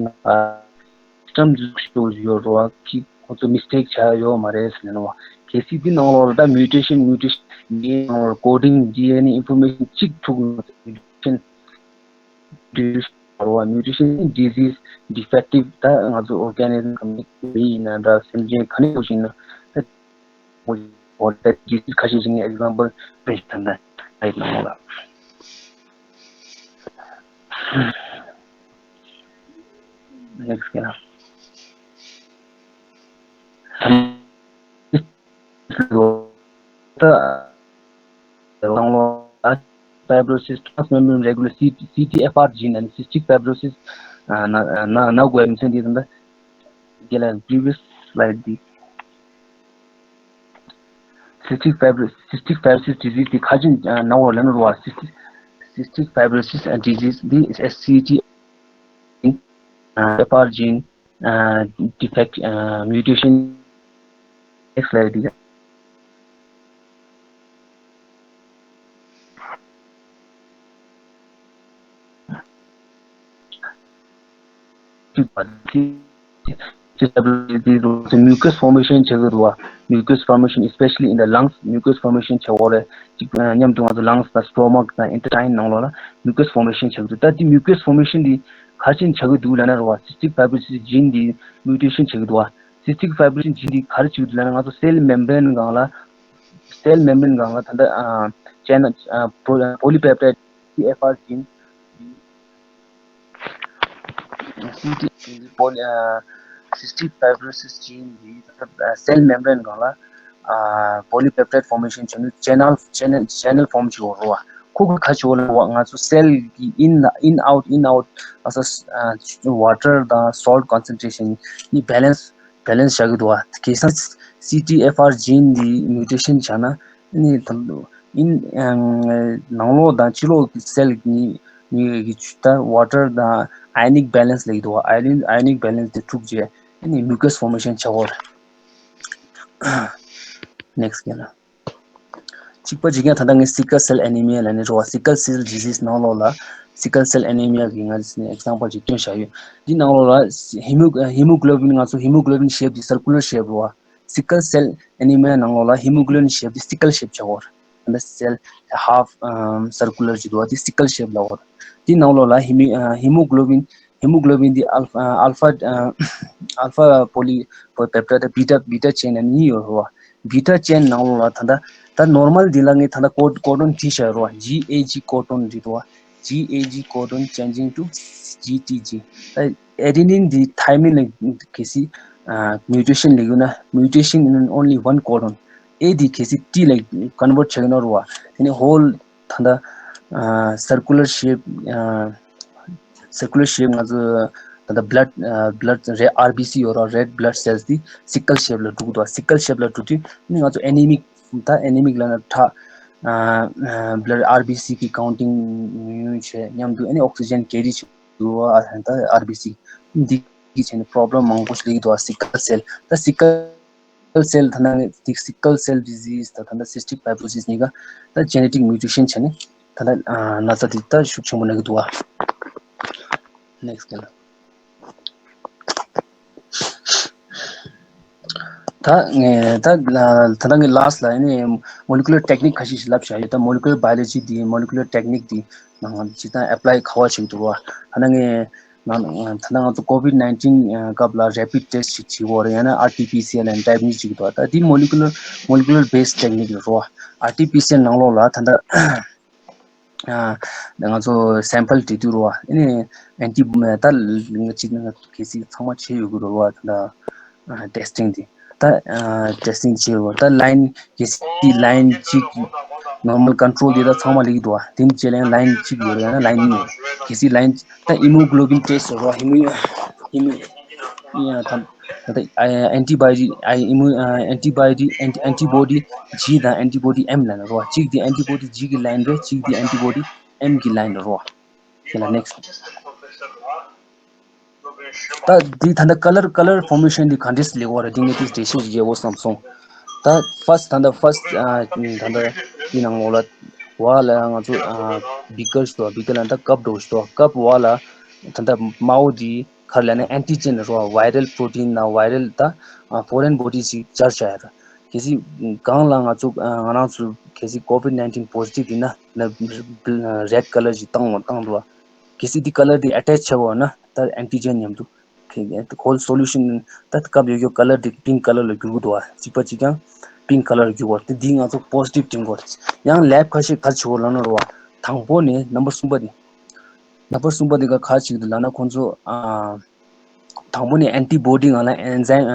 ཊམ་འཛུགས་ཤོག་ཡོད་རོགས་ཀྱི་ཁོ་ཚོ་mistake བྱ་ཡོད་མ་རེད་ཟེར་ནོ། གལ་སྲིད་འདི་ནང་ལོགས་ལ་ད་mutation, mutation འདི་ནང་ལོགས་coding ཌི་ཨེན་ཨེ་information གཅིག་ཐུག་mutation འདི་རོ་བ་mutation disease defective ད་ང་ཚོ་organism ག་ནས་མི་ཡིན་ན་འདྲ་སེམས་ཅན་ག་ནས་ཡོད་ཅིག་ན་ད་འོ་ད་disease ཁ་ཤས་ཤིག་ངས་example སྤེལ་ད་ད་ཨེ་ནང་ལ། Next ཀྱི་ན། ད་ནང་ལོགས་ལ་fibrosis, transmembrane regulatory, སི་ཊི་ཨེཕ་ཨར་gene and cystic fibrosis ན་ན་ན་དགོས་མི་ཚན་འདི་དང་ད་རྒྱལ་ལ་previous slide འདི། Cystic fibro- cystic fibrosis disease འདི་ཁ་ཅིག་ནང་ལོགས་ལ་ནོར་བ། cystic, cystic fibrosis disease འདི་S C T ཨེཕ་ཨར་gene defect, mutation, next slide please. Mucus formation བྱེད་ཀྱི་འདུག་བ། Mucus formation, especially in the lungs, mucus formation བྱེད་འོ་རེད། གཅིག་མཉམ་དུ་ང་ཚོ་lungs དང་stomach དང་intestine ནང་ལོགས་ལ་mucus formation བྱེད་ཀྱི་འདུག་ད་འདི་mucus formation འདི་ག་རེ་བྱེད་ཀྱི་འདུག་ལབ་ན་རེད་བ། Cystic fibrosis gene འདི་mutation བྱེད་ཀྱི་འདུག་བ། Cystic fibrosis gene འདི་ག་རེ་བྱེད་ཀྱི་འདུག་ལབ་ན་ང་ཚོ་cell membrane སྒང་ལ། Cell membrane སྒང་ལ་ད་ལྟ་ཅན་polypeptide C F R gene C T poly cystic fibrosis gene འདི་cell membrane སྒང་ལ་polypeptide formation བྱས་ནས་channel, channel, channel form བྱེད་འོ་རེད་བ། ཁོ་གི་ཁ་ཕྱོགས་ལ་བ་ང་ཚོ་cell གི་in, in out, in out ཨ་ས་water དང་salt concentration གཉིས་balance, balance བྱ་གི་འདུག་བ། གལ་སྲིད་C T F R gene འདི་mutation བྱས་ན་ནི་ད་in ནང་ལོགས་དང་ཕྱི་ལོགས་ཀྱི་cell གཉིས་གཉིས་ཀྱི་ད་water དང་ionic balance ལབ་ཀྱི་འདུག་བ། ionic, ionic balance དེ་འཁྲུགས་རྗེས་ནི་mucus formation བྱ་འོ་རེད། Next ཡིན་ན། གཅིག་པ་གཅིག་རྐྱང་ད་ལྟ་ངས་sickle cell anemia ལབ་ནས་རེད་བ། Sickle cell disease ནང་ལོགས་ལ་sickle cell anemia གི་ང་ཚོས་example ཅིག་སྟོན་བཞག་ཡོད། འདི་ནང་ལོགས་ལ་hemo- hemoglobin ང་ཚོ་hemoglobin shape འདི་circular shape རེད་བ། Sickle cell anemia ནང་ལོགས་ལ་hemoglobin shape འདི་sickle shape བྱ་འོ་རེད། ད་cell half circular ཅིག་འདུག་བ། འདི་sickle shape ལབ་འོ་རེད། འདི་ནང་ལོགས་ལ་hemo- hemoglobin hemoglobin འདི alpha, alpha, alpha poly- polypeptide beta, beta chain གཉིས་ཡོད་རེད་བ། Beta chain ནང་ལོགས་ལ་ད་ལྟ་ད་normal འདི་ལ་ངས་ད་ལྟ་code- codon བྲིས་བཞག་ཡོད་རེད་བ། G A G codon བྲིས་འདུག་བ། G A G codon changing to G T G ད་adenine འདི་thymine ལ་གལ་སྲིད་mutation ལ་ཡོད་ན་mutation in only one codon A འདི་གལ་སྲིད་T ལ་convert བྱ་གི་ན་རེད་བ། དེ་ནས་whole ད་ལྟ་circular shape circular shape ང་ཚོ་ད་ལྟ་blood blood red R B C ཡོད་ར། Red blood cells དེ་sickle shape ལ་འགྲོ་གི་འདུག sickle shape ལ་འགྲོ་དུས་ནི་ང་ཚོ་anemic ད་anemic ལབ་ན་ཁྲག blood R B C གི་counting ཉུང་ཉུང་བྱས་མཉམ་དུ་ཨ་ནི་oxygen carry བྱེད་དུ་ད་R B C འདི་གི་བྱས་ནས་problem མང་པོ་ཞིག་ལས་ཀྱི་འདུག sickle cell ད་sickle cell ད་ནང་ནས་sickle cell disease ད་ད་ལྟ་cystic fibrosis གཉིས་ཀ་ད་genetic mutation བྱས་ནས་ད་ལྟ་ན་ཚ་འདི་ད་ཤུགས་ཆེན་པོ་ན་གི་འདུག Next ལ། ད་ངས་ད་ད་ལྟ་ངས་last་ལ་ནི་molecular technique་ཁ་ཤས་ཤིག་ལབ་བཞག་ཡོད། ད་molecular biology་འདི་molecular technique་འདི་ནང་ཇི་ལྟར་apply་ག་བ་བྱེད་ཀྱི་འདུག་བ། ད་ནང་ངས་ནང་ད་ནང་ང་ཚོ་COVID nineteen་སྐབས་ལ་rapid test་ཞིག་བྱེད་དགོས་རེད། ཡང་ན་R T P C R་ལ་type་ནི་བྱེད་ཀྱི་འདུག་ད་འདི་molecular molecular based technique་རེད་རོ། R T P C R་ནང་ལོགས་ལ་ད་ལྟ་ང་ཚོ་sample་དེ་དུས་རོ། ཨ་ནི་anti་ད་ང་ཅིག་ང་གལ་སྲིད་ཚང་མ་བྱས་ཡོད་ཀྱི་རོ། ད་testing་དེ་ད་testing་བྱས་རོ། ད་line་གལ་སྲིད་line་གཅིག་normal control་དེ་ད་ཚང་མ་ལེགས་འདུག་དེ་ནི་བྱས་ལན་line་གཅིག་ཡོད་རེད། ཡང་ན་line་གཉིས་ཡོད། གལ་སྲིད་line་ད་hemoglobin test་རོ། hemo hemo ད་ད་antibody immu antibody anti- antibody G་དང་antibody M་ལ་ནི་རོ། གཅིག་དེ་antibody G་གི་line་རེད། གཅིག་དེ་antibody M་གི་line་རོ། དེ་ལ་next། ད་འདི་ད་ལྟ་color color formation་འདི་ག་འདྲས་ལེགས་བ་རེད། འདི་ངས་འདི་འགྲེལ་བཤད་ཅིག་རྒྱག་དགོས་བསམ་སོང་། ད་first་ད་ལྟ་first་ད་ལྟ་འདི་ནང་ལོགས་ལ་བ་ལ་ང་ཚོ་beaker་ཞིག་འདུག beaker་ལ་ད་cup་འདྲ་བོ་ཞིག་འདུག cup་བ་ལ་ད་ལྟ་དམར་པོ་འདི་ག་རེ་ལབ་ན་antigen་རེད་རོ། viral protein་ན་viral་ད་foreign body་ཞིག་སྦྱར་བཞག་ཡོད་རེད། གལ་སྲིད་གང་ལ་ང་ཚོ་ང་རང་ཚོ་གལ་སྲིད་COVID nineteen positive་ཡིན་ན་ན་red color་ཞིག་བཏང་བ་བཏང་འདུག་བ། གལ་སྲིད་འདི་color་འདི་attach་བྱས་པ་ན་ད་antigen་མཉམ་དུ་whole solution་ད་སྐབས་ཡོད་རྒྱུ་color་འདི་pink color་ལ་འགྱུར་གྱི་འདུག་བ། གཅིག་པ་གཅིག་རྐྱང་pink color་ལ་འགྱུར་བ། དེ་འདི་ང་ཚོ་positive་དྲན་དགོས་རེད། ཡང་lab་ཁ་ཤས་ག་རེ་བྱེད་དགོས་ལབ་ན་རོ་བ། དང་པོ་ནས་number་གསུམ་པ་འདི་number་གསུམ་པ་འདི་ག་ག་རེ་བྱེད་ཀྱི་འདུག་ལབ་ན་ཁོང་ཚོ་ཨ། དང་པོ་ནི་antibody་ང་ལ་enzyme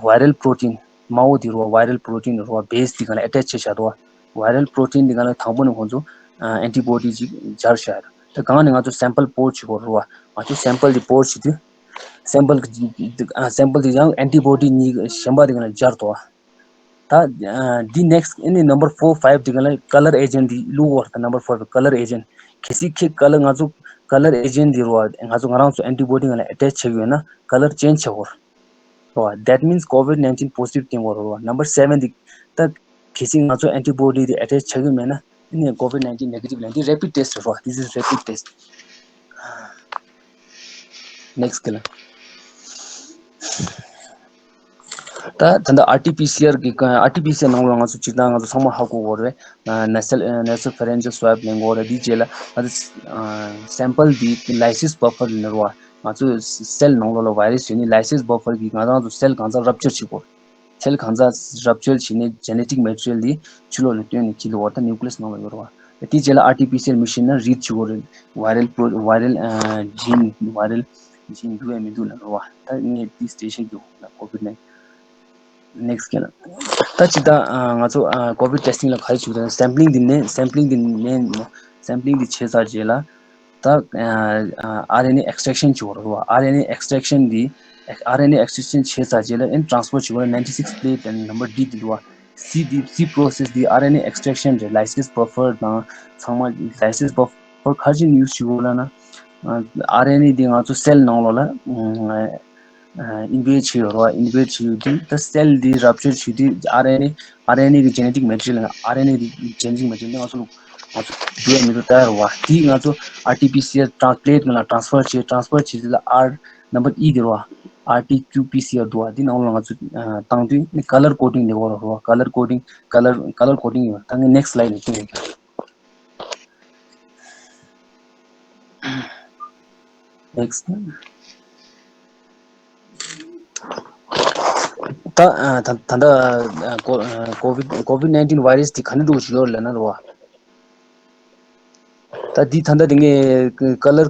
viral protein་དམར་པོ་དེ་རོ། viral protein་རོ་base་དེ་ང་ལ་attach་བྱས་བཞག་འདུག viral protein་དེ་ང་ལ་དང་པོ་ནི་ཁོང་ཚོ་antibody་ཅིག་སྦྱར་བཞག་ད་གང་ནས་ང་ཚོ་sample་pour་བྱེད་དགོས་རོ། ང་ཚོ་sample་དེ་pour་བྱེད་དུས་sample་sample་དེ་ཡང་antibody་གཉིས་གཞན་པ་དེ་ང་ལ་སྦྱར་འདུག་ད་འདི་next་ཨ་ནི་number four five་དེ་ག་ལ་color agent་དེ་བླུག་འོར་ད་number four་color agent། གལ་སྲིད་ཁྱེད་color་ང་ཚོ་color agent་དེ་རོ་ང་ཚོ་ང་རང་ཚོ་antibody་ང་ལ་attach་བྱེད་ཡོད་ན་color change་བྱེད་འོར་རོ། That means COVID nineteen positive་སྟེང་འོར་རོ། Number seven་དེ་ད་གལ་སྲིད་ང་ཚོ་antibody་དེ་attach་བྱེད་ཡོད་མེད་ན་ཨ་ནི་COVID nineteen negative་ལ་འདི་rapid test་རོ། This is rapid test. Next་ག་ལ། ད་ད་ལྟ་R T P C R་གི་R T P C R་ནང་ལ་ང་ཚོ་སྤྱིར་བཏང་ང་ཚོ་ཚང་མ་ཧ་གོ་གོ་རེད། Nasal- nasofaryngeo swab་ལེན་གོ་རེད། དེའི་རྗེས་ལ་ང་ཚོ་sample་འདི་lysis buffer་ལེན་རོགས། ང་ཚོ་cell་ནང་ལོགས་ལ་virus་ཡོད་ནི་lysis buffer་གིས་ང་ཚོ་cell་གང་ཚང་rupture་བྱེད་གོ། cell་གང་ཚང་rupture་བྱས་ནས་genetic material་འདི་ཕྱི་ལོགས་ལ་བཏོན་ནས་ཁྱི་ལ་བར་ད་nucleus་ནང་ལ་ཡོད་རོགས། དེའི་རྗེས་ལ་R T P C R machine་ནང་read་བྱེད་གོ་རེད། viral pro- viral gene viral gene་འདུག་ཡ་མི་འདུག་ལ་རོགས། ད་ངས་འདི་སྟེ་བཤད་རྒྱུ་ལ་COVID nineteen། Next་ག་ལ། ད་ཅི་ད་ང་ཚོ་COVID testing་ལ་ག་རེ་བྱེད་དགོས་sampling་འདི་ནས་sampling་འདི་ནས་sampling་འདི་བྱས་ཚར་རྗེས་ལ་ད་R N A extraction་བྱེད་དགོས་རེད་བ། R N A extraction་འདི་R N A extraction་བྱས་ཚར་རྗེས་ལ་ཨེན་transfer་བྱེད་དགོས་རེད། ninety six plate and number D་འདི་འདུག་བ། C་འདི་C process་འདི་R N A extraction་རེད། lysis buffer་དང་ཚང་མ་lysis buffer་ག་རེ་བྱས་ནས་use་བྱེད་དགོས་ལབ་ན་R N A་འདི་ང་ཚོ་cell་ནང་ལོགས་ལ invade་བྱས་ཡོད་རེད་བ། invade་བྱས་ཡོད་དུས་ད་cell་འདི་rupture་བྱས་དུས་R N A R N A་གི་genetic material་ལ་R N A་གི་genetic material་འདི་ང་ཚོ་ལ་ང་ཚོ་འདུག་ཡ་མི་འདུག་ལྟ་ཡ་རེད་བ། དེ་ང་ཚོ་R T P C R་དང་plate་ནང་ལ་transfer་བྱས། transfer་བྱས་དུས་ལ་R number E་འདི་རེད་བ། R T Q P C R་འདུག་བ། དེ་ནང་ལ་ང་ཚོ་བཏང་དུས་color coding་ལེགས་པོ་རེད་བ། color coding color color coding་ཡོད། ད་ངས་next slide་ལ་སྟོན་ཡོད། Next། ད་ད་ད་ལྟ་COVID COVID nineteen virus་དེ་ག་འདྲ་འདྲ་ཞིག་ཡོད་ལབ་ན་རེད་བ། ད་འདི་ད་ལྟ་དེ་ངས་color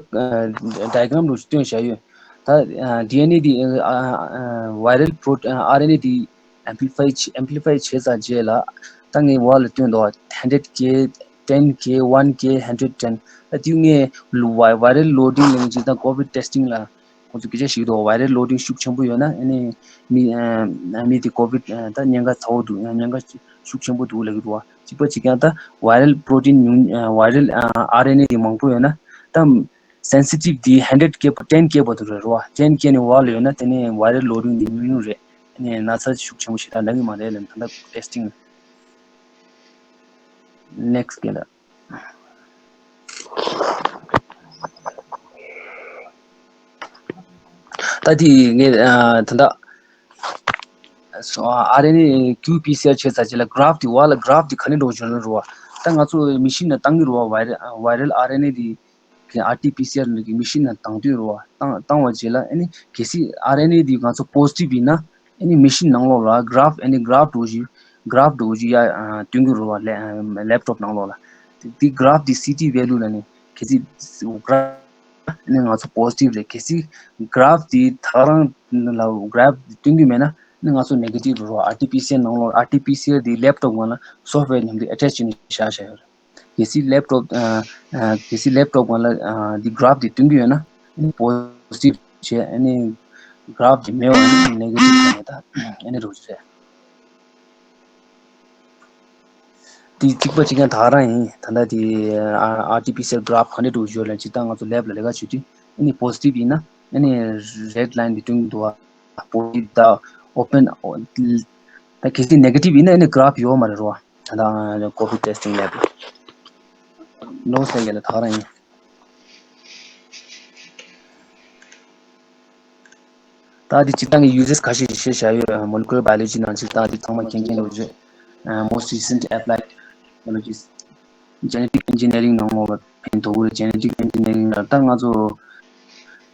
diagram་འདྲ་ཞིག་སྟོན་བཞག་ཡོད། ད་D N A་དེ་viral protein R N A་དེ་amplify་amplify་བྱས་ཚར་རྗེས་ལ་ད་ངས་འོག་ལ་སྟོན་འདུག hundred K ten K one K hundred ten། ད་དེ་ངས་viral loading་ལབ་ཅིག་ད་COVID testing་ལ་ཁོང་ཚོ་སྐད་ཆ་བཤད་འདུག viral loading་ཤུགས་ཆེན་པོ་ཡོད་ན་ཨ་ནི་མི་མི་དེ་COVID་ད་ཉེན་ཁ་ཚ་བོ་འདུག་ཉེན་ཁ་ཤུགས་ཆེན་པོ་འདུག་ལབ་ཀྱི་འདུག་གཅིག་པ་གཅིག་རྐྱང་ད་viral protein་ཉུང་viral R N A་དེ་མང་པོ་ཡོད་ན་ད་sensitivity་hundred K ten K་བར་དུ་རེད་རོ། ten K་ནས་འོག་ལ་ཡོད་ན་དེ་ནས་viral loading་དེ་ཉུང་ཉུང་རེད། དེ་ནས་ན་ཚ་ཤུགས་ཆེན་པོ་ཞེ་དྲག་ལབ་ཀྱི་མ་རེད་ལབ་ད་ལྟ་testing། Next་ག་ལ། ད་དེ་ངས་ད་ལྟ་ ཨར་ཨེན་ཨེ་ཀིའུ་པི་སི་ཨར་བྱས་ཚར་རྗེས་ལ་གྷ་རབ་དེ་བ་ལ་གྷ་རབ་དེ་ག་ནས་འགྲོ་བཞིན་རེད་བ། ད་ང་ཚོ་མེ་ཤིན་ནང་བཏང་གི་རེད་བ། ཝའི་རལ་ཝའི་རལ་ཨར་ཨེན་ཨེ་དེ་གི་ཨར་ཊི་པི་སི་ཨར་གི་མེ་ཤིན་ནང་བཏང་དུས་རེད་བ། བཏང་བཏང་བ་རྗེས་ལ་ཨ་ནི་གལ་སྲིད་ཨར་ཨེན་ཨེ་དེ་ང་ཚོ་པོ་སི་ཊིབ་ཡིན་ན་ཨ་ནི་མེ་ཤིན་ནང་ལོགས་ལ་གྷ་རབ་ཨ་ནི་གྷ་རབ་འགྲོ་བཞིན་གྷ་རབ་འགྲོ་བཞིན་ཡ་སྟོན་གི་རེད་བ། ལེབ་ཊོབ་ནང་ལོགས་ལ། དེ་གྷ་རབ་དེ་སི་ཊི་ཝེ་ལུ་ལ་ནི་གལ་སྲིད་གྷ་རབ་ནི་ང་ཚོ་པོ་སི་ཊིབ་རེད། གལ་སྲིད་གྷ་རབ་དེ་ད་ག་རང་ལ་གྷ་རབ་དེ་སྟོན་གྱི་མེད་ན་ནི་ང་ཚོ་ནེ་གེ་ཊིབ་རེད་བ། ཨར་ཊི་པི་སི་ཨར་ནང་ལོགས་ཨར་ཊི་པི་སི་ཨར་དེ་ལེབ་ཊོབ་སྒང་ལ་སོབ་ཝེར་མཉམ་དུ་ཨེ་ཊེཆ་བྱས་ནས་བཞག་བཞག་ཡོད་རེད། གལ་སྲིད་ལེབ་ཊོབ་ཨ་ཨ་གལ་སྲིད་ལེབ་ཊོབ་སྒང་ལ་ཨ་འདི་གྷ་རབ་དེ་སྟོན་གྱི་ཡོད་ན་ནི་པོ་སི་ཊིབ་བྱས། ཨ་ནི་གྷ་རབ་དེ་མེད་པ་ནི་ནེ་གེ་ཊིབ་བྱས་ནས་ད་ཨ་ནི་རུ་བྱས། དེ་གཅིག་པ་གཅིག་རྐྱང་ད་ག་རང་ཡིན། ད་ལྟ་དེ་ཨ་ཨར་ཊི་པི་སི་ཨར་གྷ་རབ་ག་འདྲ་འགྲོ་ཡོད་ལབ་ཅིག་ད་ང་ཚོ་ལེབ་ལ་ལས་ཀ་བྱེད་དུས་ཨ་ནི་པོ་སི་ཊིབ་ཡིན་ན་ཨ་ནི་རེཌ་ལའིན་དེ་སྟོན་གྱི་འདུག་བ། པོ་སི་ཊིབ་ད་ཨོ་པན་ད་གལ་སྲིད་ནེ་གེ་ཊིབ་ཡིན་ན་ཨ་ནི་གྷ་རབ་ཡོད་མ་རེད་རོ། ད་ལྟ་ཀོ་བིཌ་ཊེ་སི་ཊིང་ལེབ་ལ་ནོ་སེ་གེ་ལ་ད་ག་རང་ཡིན། ད་འདི་སྤྱིར་བཏང་གི་ཡུ་ཟེ་སི་ཁ་ཤས་ཤིག་བཤད་བཞག་ཡོད། མོ་ལེ་ཀུ་ལར་བྷ་ཡོ་ལོ་ཇི་ནང་ཚིག་ད་འདི་ཚང་མ་མཁྱེན་མཁྱེན་ལོ་རེད། Most recent applied technologies, genetic engineering ནང་ལོགས་ལ་ཕན་ཐོགས་ཀྱི་རེད། ཇེ་ནེ་ཊིག་ཨེན་ཇི་ནི་ཡ་རིང་ལ་ད་ང་ཚོ་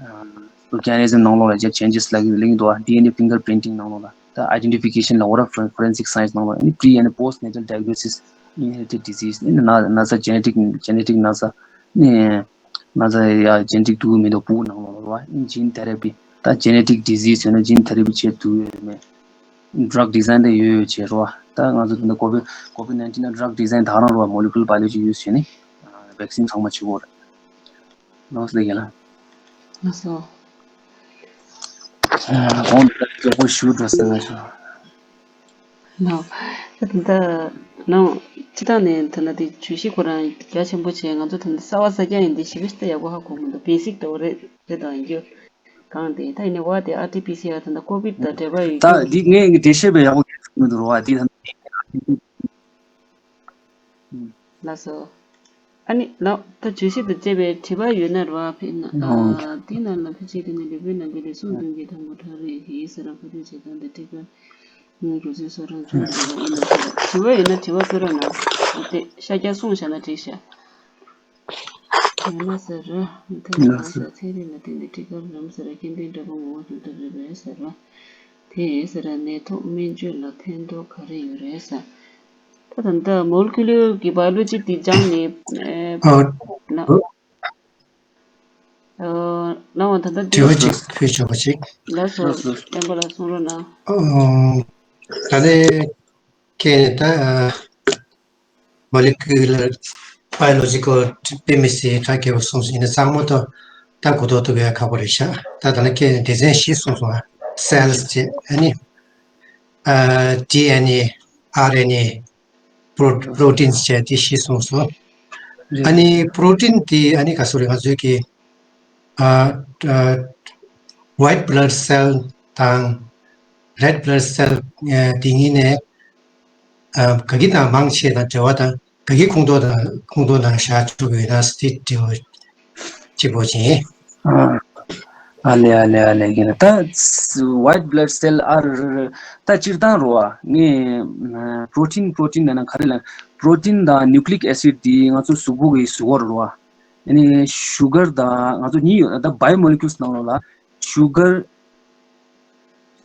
ཨོར་གེ་ནི་ཛམ་ནང་ལོགས་ལ་ཇེ་ཆེན་ཇེ་སི་ལ་གླེང་འདུག་ཌི་ཨེན་ཨེ་ཕིང་གར་པི་རིན་ཊིང་ནང་ལོགས་ལ་ད་ཨའི་ཌེན་ཊི་ཕི་ཀེ་ཤན་ལ་ཝར་ཕོ་རེན་སིག་སའེན་སི་ནང་ལོགས་ཨ་ནི་པི་རི་ཨེན་ཌི་པོ་སི་ཊི་ནེ་ཊལ་ཌའི་གྷ་ནོ་སིས་ཨིན་ཧེ་རི་ཊེཌ་ཌི་ཟིས་ཨ་ནི་ན་ན་ཚ་ཇེ་ནེ་ཊིག་ཇེ་ནེ་ཊིག་ན་ཚ་ཨ་ནི། ན་ཚ་ཡ་ཇེ་ནེ་ཊིག་འདུག་མི་འདུག་ཕྲུ་གུ་ནང་ལོགས་ལ་རེད་བ། ཨིན་ཇིན་ཐེ་ར་པི་ད་ཇེ་ནེ་ཊིག་ཌི་ཟིས་ཡོད་ན་ཇིན་ཐེ་ར་པི་བྱེད་ཐུབ་ཡོད་མེད། ཌྲག་ཌི་ཛའིན་དེ་ཡོད་ཡོད་བྱེད་རེད་བ། ད་ང་ཚོ་ད་ལྟ་ཀོ་བིཌ་ཀོ་བིཌ་ནའིན་ཊིན་ལ་ཌྲག་ཌི་ཛའིན་ད་ག་རང་རེད་བ། མོ་ལེ་ཀུ་ལར་བྷ་ཡོ་ལོ་ཇི་ཡུ་སི་བྱས་ནས་ཝེག་སིན་ཚང་མ་བྱེད་དགོས་རེད། ལགས་སོ་ལགས་ཀྱི་ལགས། ལགས་སོ། གོང་དུ་ད་མགྱོགས་པོ་ཞུ་འགྲོ་ཟེར་ང་ཞུ། ནོ། ད་ལྟ་ནོ། སྤྱི་བཏང་ནས་ད་ལྟ་དེ་བརྗོད་གཞི་ཁོ་རང་རྒྱ་ཆེན་པོ་བྱས། ང་ཚོ་ད་ལྟ་གསར་པ་གསར་རྐྱང་ཡིན་དེ་ཞེ་པོ་ཞིག་ད་ཡག་པོ་ཧ་གོ་མི་འདུག་བེ་སིག་ལྟ་བུ་རེད་རེད་དང་ཡིན་རྒྱུ་གང་དེ་ད་ཡིན་ནའི་བ་དེ་ཨར་ཊི་པི་སི་ཨར་ད་ལྟ་ཀོ་བིཌ་དང་འབྲེལ་བ་ཡོད་ད་རྒྱུ་འདི་ངས་འགྲེལ་བཤད་པས་ཡག་པོ་གསུངས་མི་འདུག་རོ་བ་འདི་ད། ལགས་སོ། ཨ་ནི་ལགས་ད་བརྗོད་གཞི་དང་བཅས་པའི་དྲི་བ་ཡོད་ན་ར་ཕེབས་ན། ཨ་འདི་ནང་ལ་ཕལ་ཆེར་དེ་ནི་ལུས་པོའི་ནང་གི་ལུས་ཟུངས་བདུན་གྱི་དང་པོ་ཁྲག་རེད་ཡིན་ཟེར་ར་ཕ་དུས་བྱེད་སྟངས་དེ་ཊི་ཀར་ངའི་རྒྱུ་མཚན་སོགས་རང་བྱུང་དུ་ཡིན་ནམ་ཟེར་ར་དྲི་བ་ཡོད་ན་དྲི་བ་བཀོད་རོགས་གནང་། དེ་ཤ་རྒྱགས་གསུངས་བཞག་ན་འགྲིག་ཤག་ཡང་ན་ཟེར་ར་མི་ཐུབ་ན་ཟེར་ཚན་རིག་ལ་བརྟེན་ཏེ་ཊི་ཀར་རམ་ཟེར་ར་སྐྱེ་ལྡན་འདྲ་པོ་ངོ་བོ་བྱུང་ཐབས་རེད་པས་ཟེར་ར་དེ་ཟེར་ར་ནད་ཐོག་སྨན་བཅོས་ལ་ཕན་ཐོགས་ག་རེ་ཡོད་རེད་ཟེར། ད་ད་ལྟ་མོ་ལེ་ཀུ་ལར་གྱི་བྷ་ཡོ་ལོ་ཇི་དེ་སྦྱངས་ནས་ཨ་ན་ཨ་ནང་བ་ད་ལྟ་དྲི་བ་གཅིག་ཕུལ་ཆོག་པ་ཅིག་ལགས་སོ། བསྟན་པ་ལགས་གསུང་རོགས་གནང་། ཨོ། ད་ལྟའི་ཁྱེད་ད་མོ་ལེ་ཀུ་ལར་བྷ་ཡོ་ལོ་ཇི་ཀལ་དཔེ་མི་སྲིད་གྲགས་ཀྱི་གསུངས་སོང་། ཡིན་ན་ཚང་མ་ཐོག་ད་གོ་རྟོགས་ཐུབ་ཡ་ཁག་པོ་རེད་ཤག་ད་ད་ལྟ་ཁྱེད་སྡེ་ཚན་བཞི་གསུངས་སོང་། ཨ་སེལ་སི་བྱས་ཨ་ནི་ཨ་ཌི་ཨེན་ཨེ། ཨར་ཨེན་ཨེ། པྲོ་པྲོ་ཊིན་བཅས་དེ་བཞི་གསུངས་སོང་། རེད། ཨ་ནི་པྲོ་ཊིན་དེ་ཨ་ནི་ག་ཚོད་རེད། ང་ཚོའི་གི་ཨ་ཨ་ཝའིཊ་བྷ་ལཌ་སེལ་དང་རེཌ་བྷ་ལཌ་སེལ་ཨ་དེ་གཉིས་ནས་ཨ་ག་གི་དང་མང་ཆེ་དང་འབྲེལ་བ་དང་ག་གི་ཁོངས་གཏོགས་དང་ཁོངས་གཏོགས་ནང་བཞག་ཆོག་གི་ཡོད་ན་སི་ཊི་ཊི་བོ་གཅིག་པོ་ཅིག་ཡིན། ཨ་ལེ་ཨ་ལེ་ཨ་ལེ་གི་ན་ད་ཝའིཊ་བྷ་ལཌ་སེལ་ཨ་རེ་རེ་རེ་ད་སྤྱིར་བཏང་རོ་ཨ་ངས་པྲོ་ཊིན་པྲོ་ཊིན་ལབ་ན་ག་རེ་ལབ། པྲོ་ཊིན་དང་ནིའུ་ཀི་ལིག་ཨེ་སིཌ་དེ་ང་ཚོ་གཟུགས་པོ་གི་ཟུར་བ་རོ་ཨ། ཨ་ནི་ཤུ་གར་དང་ང་ཚོ་གཉིས་ཡོད་ད་བྷའི་ཡོ་མོ་ལེ་ཀུལ་སི་ནང་ལོགས་ལ་ཤུ་གར་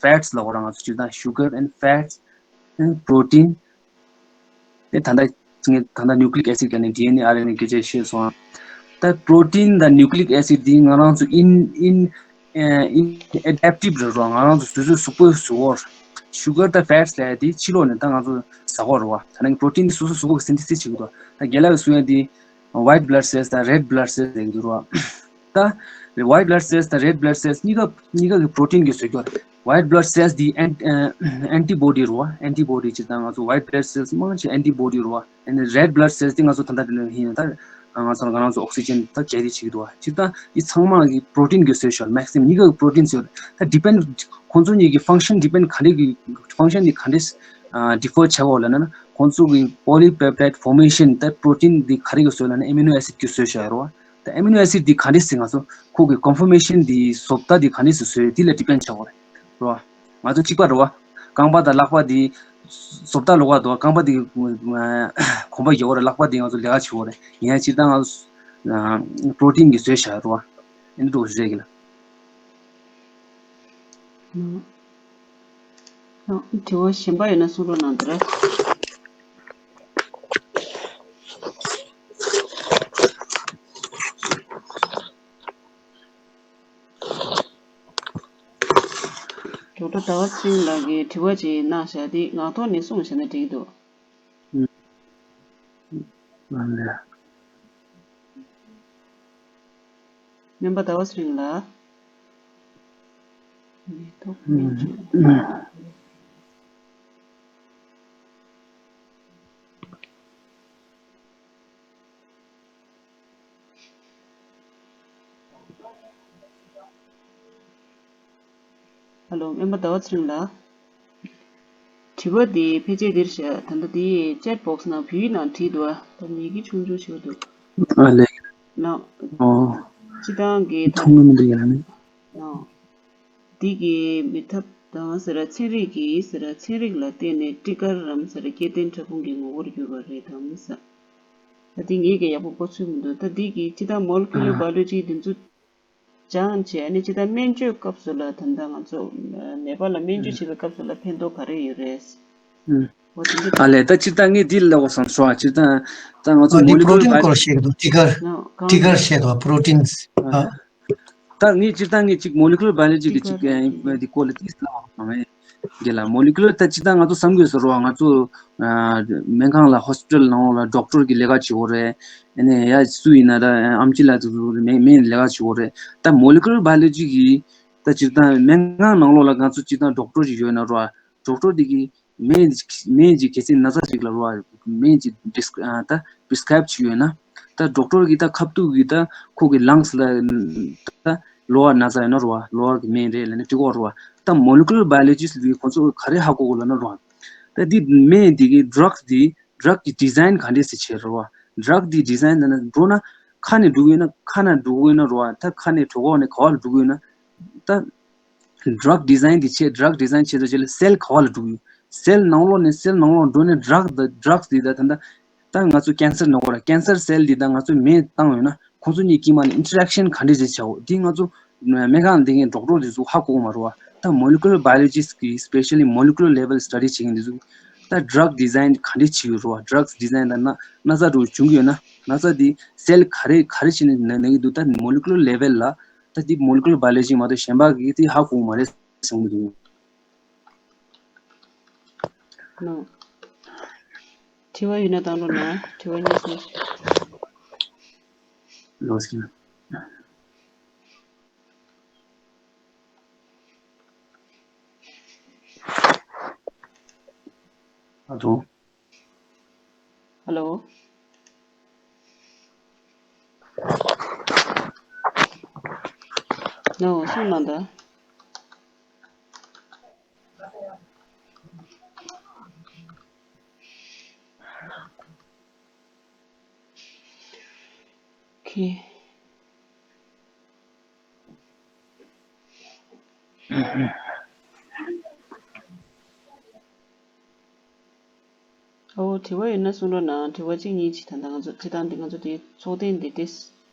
ཕེ་ཊི་སི་ལབ་དགོས་ར། ང་ཚོ་སྤྱིར་བཏང་ཤུ་གར་ཨེན་ཕེ་ཊི་སི་ཨེན་པྲོ་ཊིན། དེ་ད་ལྟ་ངས་ད་ལྟ་ནིའུ་ཀི་ལིག་ཨེ་སིཌ་ག་ནས་ཌི་ཨེན་ཨེ་ཨར་ཨེན་ཨེ་སྐད་ཆ་བཤད་སོང་ཨ། ད་པྲོ་ཊིན་དང་ནིའུ་ཀི་ལིག་ཨེ་སིཌ་འདི་ང་རང་ཚོ་ཨིན་ཨིན་ཨིན་ཨེ་ཌེབ་ཊིབ་རེད་རོ། ང་རང་ཚོ་སོ་སོའི་གཟུགས་པོའི་གཟུགས་པོར་ཤུ་གར་དང་ཕེ་ཊི་སི་ལབ་ཡ་དེ་ཕྱི་ལོགས་ནས་ད་ང་ཚོ་ཟ་གོ་རེད་བ། ད་ནི་པྲོ་ཊིན་འདི་སོ་སོའི་གཟུགས་པོ་གི་སིན་ཐེ་སིས་བྱེད་ཀྱི་འདུག་ད་རྒན་ལགས་ཀྱིས་གསུང་ཡ་དེ་ཝའིཊ་བྷ་ལཌ་སེལ་སི་དང་རེཌ་བྷ་ལཌ་སེལ་སི་ལབ་ཀྱི་འདུག་རོ། ད་ཝའིཊ་བྷ་ལཌ་སེལ་སི་དང་རེཌ་བྷ་ལཌ་སེལ་སི་གཉིས་ཀ་གཉིས་ཀ་གི་པྲོ་ཊིན་གྱིས་བཟོས་ཀྱི་ཡོད་རེད། ཝའིཊ་བྷ་ལཌ་སེལ་སི་འདི་ཨན་ཨན་ཊི་བྷོ་ཌི་རེད་བ། ཨན་ཊི་བྷོ་ཌི་སྤྱིར་བཏང་ང་ཚོ་ཝའིཊ་བྷ་ལཌ་སེལ་སི་མང་ཆེ་ཨན་ཊི་བྷོ་ཌི་རེད་བ། ཨ་ནི་རེཌ་བྷ་ལཌ་སེལ་སི་འདི་ང་ཚོ་ད་ལྟ་འདི་ལ་ཧིན་ད་ང་ཚོ་ང་རང་ཚོ་ཨོག་སི་ཇན་ད་བརྒྱབ་སྟེ་བྱེད་ཀྱི་འདུག་བ། སྤྱིར་བཏང་འདི་ཚང་མ་གི་པྲོ་ཊིན་གྱིས་བཟོས་ཤག་མེག་སི་མམ་གཉིས་ཀ་གི་པྲོ་ཊིན་བཟོས་ད་ཌི་པེན་ཌི་ཁོང་ཚོ་གཉིས་ཀྱི་ཕང་ཤན་ཌི་པེན་ཌི་ག་འདྲས་ཀྱི་ཕང་ཤན་འདི་ག་འདྲས་ཨ་ཌི་ཕར་བྱས་པ་ལབ་ན་ཁོང་ཚོ་གི་པོ་ལི་པེབ་ཊའིཌ་ཕོར་མེ་ཤན་ད་པྲོ་ཊིན་འདི་ག་རེ་གིས་བཟོས་ལབ་ན་ཨེ་མི་ནོ་ཨེ་སིཌ་གིས་བཟོས་ཤག་རེད་བ། ད་ཨེ་མི་ནོ་ཨེ་སིཌ་འདི་ག་འདྲས་སེ་ང་ཚོ་ཁོ་གི་ཀོན་ཕོར་མེ་ཤན་འདི་བཟོ་ལྟ་འདི་ག་འདྲས་སེ་བཟོས་འདི་ལ་ཌི་པེན་ཌི་བྱེད་དགོས་རེད་རོ། ང་ཚོ་གཅིག་པ་རེད་བ། རྐང་པ་དང་ལག་པ་འདི་བཟོ་ལྟ་ལོག་པ་འདུག་རྐང་པ་འདི་གོམ་པ་རྒྱག་གི་རེད། ལག་པ་འདི་ང་ཚོ་ལས་ཀ་བྱེད་ཀྱི་རེད། ཡིན་ཡང་སྤྱིར་བཏང་ང་ཚོ་པྲོ་ཊིན་གྱི་བཟོས་བཞག་རེད་བ། ཨེ་འདྲ་འདྲ་བོ་ཞིག་རེད་གི་ལ། དྲི་བ་གཞན་པ་ཡོད་ན་གསུང་རོགས་གནང་དེ་ར། ཌོག་ཊར་ཟླ་བ་ཚེ་རིང་ལགས་ཀྱིས་དྲི་བ་ཅིག་གནང་བཞག་འདི་ངག་ཐོག་ནས་གསུངས་བཞག་ན་འགྲིག་གི་འདུག་ཨ་ལས། སྨན་པ་ཟླ་བ་ཚེ་རིང་ལགས། མེ་ཏོག་སྨན་བཅོས། ཧ་ལོ། སྨན་པ་ཟླ་བ་ཚེ་རིང་ལགས། དྲི་བ་འདི་ཕལ་ཆེར་འདིར་བཞག་ད་ལྟ་འདི་ཅེཊ་བོག་སི་ནང་བོད་ཡིག་ནང་བྲིས་འདུག་ད་ཉིད་ཀྱི་ཆུང་ཆུང་ཞིག་འདུག་ཨ་ལས། ལགས། ཨོ། སྤྱི་བཏང་གི་ད་མཐོང་གི་མི་འདུག་ཡ་ནི། ཨོ། འདི་གི་མི་ཐབས་དང་ཟེར་ར་ཚན་རིག་གི་ཟེར་ར་ཚན་རིག་ལ་བརྟེན་ནས་ཊི་ཀར་རམ་ཟེར་ར་སྐྱེ་ལྡན་ཕྲ་ཕུང་གི་ངོ་བོར་གྱུར་པ་རེད་དམ་ཟེར། ད་འདི་ངེད་ཀྱིས་ཡག་པོ་གོ་ཚོད་མི་འདུག་ད་འདི་གི་སྤྱི་བཏང་མོ་ལེ་ཀུ་ལར་བྷ་ཡོ་ལོ་ཇི་འདི་ཚོ་སྦྱངས་བྱས་ཨ་ནི་སྤྱི་བཏང་སྨན་བཅོས་སྐབས་སུ་ལ་ད་ལྟ་ང་ཚོ་ནད་པ་ལ་སྨན་བཅོས་བྱེད་པའི་སྐབས་སུ་ལ་ཕན་ཐོགས་ག་རེ་ཡོད་རེད། ཨུམ། འོ་དེ་འདྲ། ཨ་ལས། ད་སྤྱིར་བཏང་ངས་འདི་ལབ་དགོས་བསམ་སོང་ཨ། སྤྱིར་བཏང་ད་ང་ཚོ་ཨ་འདི་མོ་ལེ་ཀུ་ལར་བྷ་ཡོ་ལོ་ཇི། པྲོ་ཊིན་སྐོར་བཤད་ཀྱི་འདུག་ཊི་ཀར། ཨ། གང་ཊི་ཀར་བཤད་དོ། པྲོ་ཊིན། ཨ། ཨ། ད་ངས་སྤྱིར་བཏང་ངས་ཅིག་མོ་ལེ་ཀུ་ལར་བྷ་ཡོ་ལོ་ཇི་གི་ཅིག་ཊི་ཀར་ཨ་འདི་སྐོར་ལ་ཏིས་ལབ་དགོས་བསམ་ཨེ། འདི་ལ་མོ་ལེ་ཀུ་ལར་ད་སྤྱིར་བཏང་ང་ཚོ་བསམ་དགོས་ཟེར་བ་ང་ཚོ་ཨ་སྨན་ཁང་ལ་ཧོ་སི་པི་ཊལ་ནང་ལོགས་ལ་ཌོག་ཊར་གི་ལས་ཀ་བྱེད་དགོས་རེད། ཨ་ནི་ཡ་སུ་ཡིན་ན་ད་ཨམ་ཆི་ལགས་ཚོ་མེ་མེ་ལས་ཀ་བྱེད་དགོས་རེད། ད་མོ་ལེ་ཀུ་ལར་བྷ་ཡོ་ལོ་ཇི་གི་ད་སྤྱིར་བཏང་སྨན་ཁང་ནང་ལོགས་ལ་ང་ཚོ་སྤྱིར་བཏང་ཌོག་ཊར་ཅིག་ཡོད་ན་རོ། ཌོག་ཊར་དེ་གིས་སྨན་སྨན་གྱི་གལ་སྲིད་ན་ཚ་ཅིག་ལ་རོ། སྨན་གྱི་ཌིས་ཨ་ད་པི་རི་སི་ཀ་རའིབ་བྱས་ཡོད་ན། ད་ཌོག་ཊར་གིས་ད་ཁ་ཐུག་གིས་ད་ཁོ་གི་ལངས་ལ་ད་གློ་བ་ན་ཚ་ཡོད་ན་རོ། གློ་བ་གི་སྨན་རེད་ལབ་ནས་དྲི་གོ་རོ། ད་མོ་ལེ་ཀུ་ལར་བྷ་ཡོ་ལོ་ཇི་སི་ལ་ཁོ་ཚོ་ག་རེ་ཧ་གོ་གོ་ལབ་ན་རོ། ད་འདི་སྨན་འདི་གི་ཌྲག་འདི་ཌྲག་གི་ཌི་ཛའིན་ག་འདྲས་སེ་བྱས་རོ། ཌྲག་འདི་ཌི་ཛའིན་ལབ་ན་འགྲོ་ན་ཁ་ནས་འགྲོ་གི་ཡོད་ན། ཁ་ནས་འགྲོ་གི་ཡོད་ན་རོ། ད་ཁ་ནས་གྲོད་ཁོག་ནས་ག་བ་ལ་འགྲོ་གི་ཡོད་ན། ད་ཌྲག་ཌི་ཛའིན་འདི་བྱས། ཌྲག་ཌི་ཛའིན་བྱས་ཚར་རྗེས་ལ་སེལ་ག་བ་ལ་འགྲོ་གི་ཡོད། སེལ་ནང་ལོགས་ནས་སེལ་ནང་ལོགས་འགྲོ་ནས་ཌྲག་ཌི་ཌྲག་འདི་ད་ད་ད་ང་ཚོ་ཀེན་སར་ནང་ལོགས་ལ་ཀེན་སར་སེལ་འདི་ད་ང་ཚོ་མེ་བཏང་ཡོད་ན་ཁོང་ཚོ་གཉིས་དཀྱིལ་མ་ནས་ཨིན་ཊར་ཨེག་ཤན་ག་འདྲས་བྱེད་བྱའོ། འདི་ང་ཚོ་སྨན་ཁང་འདི་གའི་ཌོག་ཊར་འདི་ཚོ་ཧ་གོ་གི་མ་རེད་བ། ད་མོ་ལེ་ཀུ་ལར་བྷ་ཡོ་ལོ་ཇི་སི་གི་སི་པེ་ཤལ་ལི་མོ་ལེ་ཀུ་ལར་ལེ་ཝལ་སི་ཊ་ཌི་བྱེད་མཁན་འདི་ཚོ་ད་ཌྲག་ཌི་ཛའིན་ག་འདྲས་བྱེད་ཀྱི་ཡོད་རེད་བ། ཌྲག་ཌི་ཛའིན་ད་ན་ན་ཚ་འདྲ་བོ་བྱུང་གི་ཡོད་ན་ན་ཚ་འདི་སེལ་ག་རེ་ག་རེ་བྱས་ནས་ན་ན་གི་འདུག་ད་མོ་ལེ་ཀུ་ལར་ལེ་ཝལ་ལ་ད་འདི་མོ་ལེ་ཀུ་ལར་བྷ་ཡོ་ལོ་ཇི་མ་གཏོགས་གཞན་པ་གིས་དེ་ཧ་གོ་གི་མ་རེད་བསམ་གི་འདུག་ནོ། དྲི་བ་ཡོད་ན་བཏང་རོགས་གནང་། དྲི་བ་གཉིས་གསུམ་ཅིག་ལོས་ཀྱི་ན། ཨ་དོ། ཧ་ལོ། ནོ། གསུངས་གནང་དང་། ཁེ། ཨོ། དྲི་བ་ཡོད་ན་གསུང་རོགས་གནང་། དྲི་བ་གཅིག་གཉིས་ཅིག་ད་ལྟ་ང་ཚོ་སྤྱིར་བཏང་འདི་ང་ཚོ་འདི་ཚོགས་ཐེངས་འདི་ཏེ་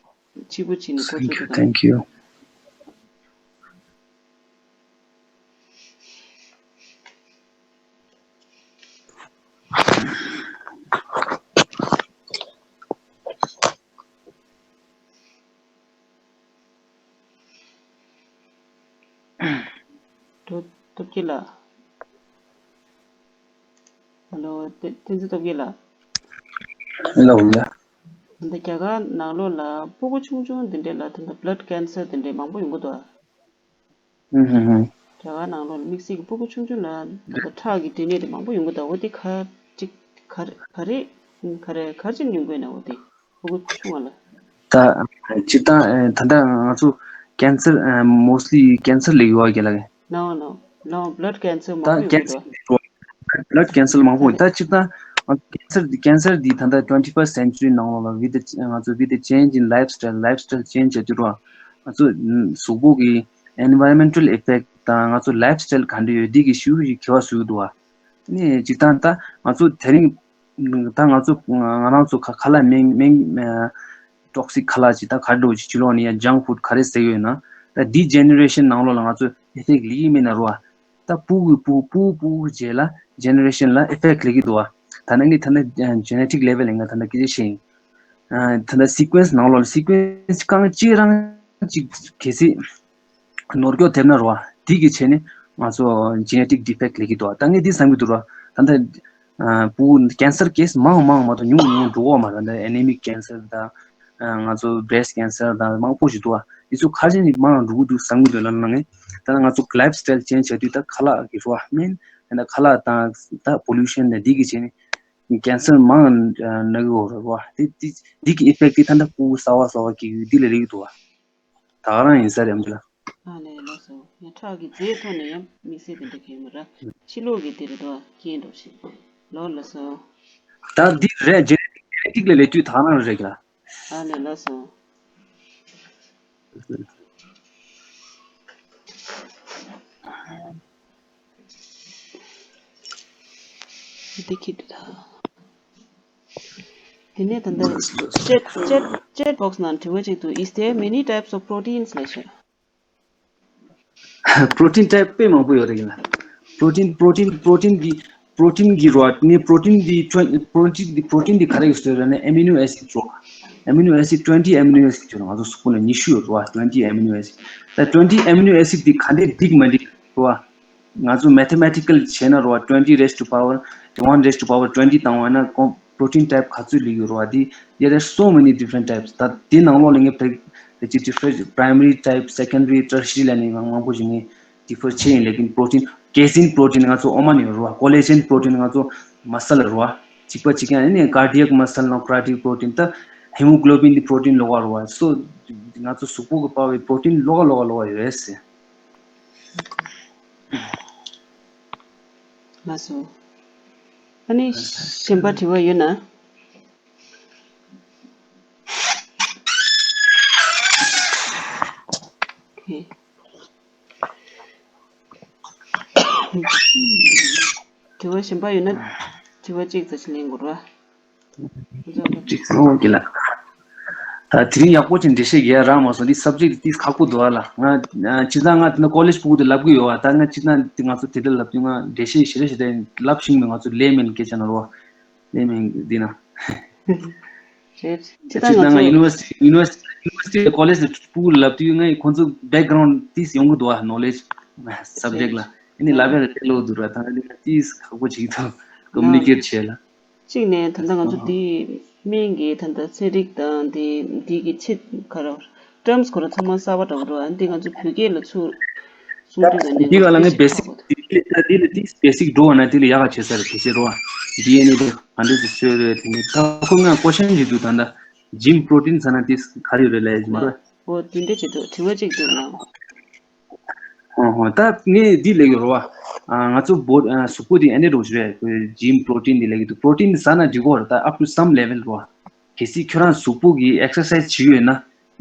གཅིག་པུ་བྱས་ནས་འགོ་Thank ཚུགས་you, འདུག་ད། Thank you. སྟོབས་སྟོབས་རྒྱལ་ལགས། ཧ་ལོ། བསྟན་བསྟན་འཛིན་སྟོབས་རྒྱལ་ལགས། ལགས་ཡ། ད་ལྟ་རྒྱ་གར་ནང་ལོགས་ལ་སྤུ་གུ་ཆུང་ཆུང་འདི་འདྲས་ལ་ད་ལྟ་blood cancer འདི་འདྲས་མང་པོ་ཡོང་གི་འདུག་ཨ། ཧུམ་ཧུམ་ཧུམ། རྒྱ་གར་ནང་ལོགས་ལ་དམིགས་བསལ་གྱི་སྤུ་གུ་ཆུང་ཆུང་ལ་ད་ལྟ་ཁྲག་གི་འབྲས་ནད་དེ་མང་པོ་ཡོང་གི་འདུག་འོ་དེ་ག་ཅིག་ག་རེ་ག་རེ་ག་རེ་ག་རེ་ག་རེ་བྱས་ནས་ཡོང་གི་ཡོད་ན། འོ་དེ་སྤུ་གུ་ཆུང་བ་ལ། ད་སྤྱིར་བཏང་ད་ལྟ་ང་ཚོ་cancer mostly cancer ལ་ཡོད་རྒྱ་ལ། No, no, no, blood cancer མང་པོ་ཡོང་གི་འདུག blood cancer མང་པོ་ད་སྤྱིར་བཏང་cancer cancer འདི་ད་ལྟ་twenty first century ནང་ལོགས་ལ་with the ང་ཚོ་with the change in lifestyle, lifestyle change བྱས་དུས་རོ། ང་ཚོ་གཟུགས་པོ་གི་environmental effect དང་ང་ཚོ་ལའིབ་སི་ཊའིལ་ག་འདྲ་ཡོད་འདི་གི་ཤུགས་ཀྱི་ཁྱད་པར་བཟོ་གི་འདུག་བ། ནི་སྤྱིར་བཏང་ད་ང་ཚོ་དེ་རིང་ད་ང་ཚོ་ང་རང་ཚོ་ཁ་ཁ་ལག་སྨན་སྨན་ཊོག་སིག་ཁ་ལག་ཅིག་ད་ག་འདྲ་བོ་ཅིག་ཕྱི་ལོགས་ནས་ཡ་ཇང་ཕུཌ་ག་རེ་ཟེར་གི་ཡོད་ན། ད་འདི་ཇེ་ནེ་རེ་ཤན་ནང་ལོགས་ལ་ང་ཚོ་ཨི་ཕེག་ལི་ཡི་མིན་ན་རོ། ད་སྤུ་གུ་སྤུ་སྤུ་སྤུ་གུ་རྗེས་ལ་ཇེ་ནེ་རེ་ཤན་ལ་ཨི་ཕེག་ལེགས་ཀྱི་འདུག་བ། ད་ནང་གི་ད་ནི་ཇེ་ནེ་ཊིག་ལེ་ཝལ་ལ་ང་ད་ནི་སྐད་ཆ་བཤད་ཡིན། ད་ལྟ་སི་ཀུན་སི་ནང་ལོགས་ལ་སི་ཀུན་སི་རྐང་གཅིག་རང་གཅིག་གལ་སྲིད་ནོར་སྐྱོ་ཐེབས་ན་རོ། འདི་གི་ཆེད་ནས་ང་ཚོ་ཇེ་ནེ་ཊིག་ཌི་ཕེག་ལེགས་ཀྱི་འདུག་ད་ངས་འདི་བསམ་གྱི་འདུག་རོ། ད་ལྟ་སྤུ་གུ་ཀེན་སར་ཀེ་སི་མང་མང་མ་གཏོགས་ཉུང་ཉུང་འགྲོ་གི་མ་རེད། ད་ལྟ་ཨེ་ནི་མིག་ཀེན་སར་དང་ང་ཚོ་བྷི་རེ་སི་ཊི་ཀེན་སར་དང་མང་པོ་ཞིག་འདུག་བ། འདི་ཚོ་ཁ་ཤས་ནི་མང་འགྲོ་གི་འདུག་བསམ་གྱི་འདུག་ལ་ལ་ངས་ད་ལྟ་ང་ཚོ་ལའིབ་སི་ཊའིལ་ཅེན་ཇི་བྱ་དུས་ད་ཁ་ལག་གི་རོ་མིན། ད་ལྟ་ཁ་ལག་དང་ད་པོ་ལུ་ཤན་དང་འདི་གི་ཆེད་ནས། ཀེན་སར་མང་ན་གི་འོ་ར་བ། དེ་དེ་འདི་གི་ཨི་ཕེག་དེ་ད་ལྟ་སྤུ་གུ་གསར་བ་གསར་བ་སྐྱེ་གི་འདི་ལ་རིག་འདུག་བ། ད་ག་རང་ཡིན་ས་རེད་འདི་ལ། ཨ་ལས་ལགས་སོ། ཡ་ཁྲག་གི་རྫས་ཐོག་ནས་ཡང་དམིགས་བསལ་དེ་འདྲ་གས་མ་ར། ཕྱི་ལོགས་ཀྱི་དེ་རེད་དོ་རྐྱེན་འགྲོ་ཞིག་ལོ་ལགས་སོ། ད་འདི་རེད་ཇེ་ནེ་ཊིག་ལ་ལས་དུས་ད་ག་རང་རེད་གི་ལ། ཨ་ལས་ལགས་སོ། འདི་ཁྱེད་དེ་ད། དེ་ནས་ད་ལྟ་ཅེཊ་ཅེཊ་ཅེཊ་བོག་སི་ནང་དྲི་བ་གཅིག་འདུག Is there many types of proteins ལབ་ཤག་པྲོ་ཊིན་ཊའིབ་དཔེ་མང་པོ་ཡོད་རེད་ཡིན་ན། པྲོ་ཊིན་པྲོ་ཊིན་པྲོ་ཊིན་གྱི་པྲོ་ཊིན་གྱི་རོ་ནི་པྲོ་ཊིན་འདི་པྲོ་ཊིན་འདི་པྲོ་ཊིན་འདི་ག་རེ་ཡོད་ཟེར་ན་ཨེ་མི་ནོ་ཨེ་སིད་རོ། ཨེ་མི་ནོ་ཨེ་སིད་ཊུ་ཝེན་ཊི་ཨེ་མི་ནོ་ཨེ་སིད་ཡོད་རེད། ང་ཚོ་གཟུགས་པོ་ལ་ཉི་ཤུ་ཡོད་རོ། ཊུ་ཝེན་ཊི་ཨེ་མི་ནོ་ཨེ་སིད། ད་ཊུ་ཝེན་ཊི་ཨེ་མི་ནོ་ཨེ་སིད་འདི་ག་འདྲས་འགྲིག་མ་འགྲིག་རོ། ང་ཚོ་mathematical བྱས་ན་རོ། twenty raised to power one hundred raised to power twenty བཏང་བ་ན་ཀོ་protein type ག་ཚོད་ལས་ཡོད་རོ། འདི་there are so many different types. ད་འདི་ནང་ལོགས་ལ་ངས་ཕལ་ཆེར་different primary type, secondary, tertiary ལ་ནི་མང་པོ་ཞིག་ངས་differ བྱས་ཡིན། ལེ་ཀིན་protein, casein protein ང་ཚོ་ཨོ་མ་ནས་ཡོད་རོ། collagen protein ང་ཚོ་muscle རོ། གཅིག་པ་གཅིག་རྐྱང་ཨ་ནི་cardiac muscle ནང་creatine protein ད་hemoglobin འདི་protein ལོགས་ཀ་རོ། so ང་ཚོ་གཟུགས་པོ་གི་པ་བའི་protein ལོགས་ཀ་ལོགས་ཀ་ལོགས་ཀ་ཡོད་ཟེར། ལགས་སོ། ཨ་ནི་གཞན་པ་དྲི་བ་ཡོད་ན། དྲི་བ་གཞན་པ་ཡོད་ན་དྲི་བ་གཅིག་ཙམ་ཞིག་ལེན་དགོས་རེད་བ། ཅིག་སོང་གི་ལ། ད་དེ་རིང་ཡག་པོ་ཅིག་འགྲེལ་བཤད་རྒྱག་རག་མ་སོང་། འདི་subject འདི་ཁག་པོ་འདུག་ཨ་ལ། ང་སྤྱིར་བཏང་ང་དེ་ན་college ཕྲུ་གུ་དེ་ལབ་གི་ཡོད་བ། ད་ང་སྤྱིར་བཏང་འདི་ང་ཚོ་དེ་འདྲ་ལབ་དུས་ང་འགྲེལ་བཤད་ཞེ་དྲག་ཞེ་དྲག་ལབ་ཤེས་མེད། ང་ཚོ་ལས་མེད་སྐད་ཆ་ན་རོ། ལས་མེད་འདི་ན། རེད། སྤྱིར་བཏང་ང་ཚོ་university university university college ཕྲུ་གུ་ལབ་དུས་ང་ཁོང་ཚོ་background འདི་ཡོང་གི་འདུག་ཨ། knowledge subject ལ་ཨ་ནི་ལབ་ཡ་ལ་དེ་ལོ་འདུག་ར། ད་ང་འདི་ན་ཏིས་ཁག་པོ་ཅིག་འདུག་communicate བྱེད་ལ། གཅིག་ནས་ད་ལྟ་ང་ཚོ་འདི་སྨན་གྱི་ད་ལྟ་ཚན་རིག་དང་འདི་འདི་གི་ཆེད་ཁ་ར་terms ཁོ་ར་ཚང་མ་གསར་པ་འདྲ་བོ་འདུག་ཨ་འདི་ང་ཚོ་བོད་སྐད་ལ་ཚུར་གསུང་དུས་ད་ནས་འདི་ག་ལ་ངས་basic འདི་ལ་འདི་ལ་ཏིས་basic འགྲོ་བ་ན་འདི་ལ་ཡག་ག་བྱེད་ས་རེད། དེ་ཟེར་རོ། ཌི་ཨེན་ཨེ་དེ་ག་འདྲ་ཅིག་བཟོས་རེད། དེ་ནས་ད་ཁོ་ང་question ཞིག་འདུག་ད་ལྟ་gym protein ཟེར་ན་ཏིས་ག་རེ་ཡོད་རེད་ལབ་ཡ་ཞིག་མ་རེད། འོ་དེ་འདྲ་བྱེད་འདུག་དྲི་བ་གཅིག་འདུག་ན། ཧོ་ཧོ། ད་ངས་འདི་ལབ་ཡོད་རེད་བ། ང་ཚོ་བོ་གཟུགས་པོ་འདི་ཨ་ནི་རོ་ཞུ་རེད། gym protein འདི་ལབ་ཀྱི་འདུག protein ཟ་ན་འགྲིག་གོ་རེད། ད་up to some level རེད་བ། གལ་སྲིད་ཁྱོད་རང་གཟུགས་པོ་གི་exercise བྱེད་ཡོད་ན།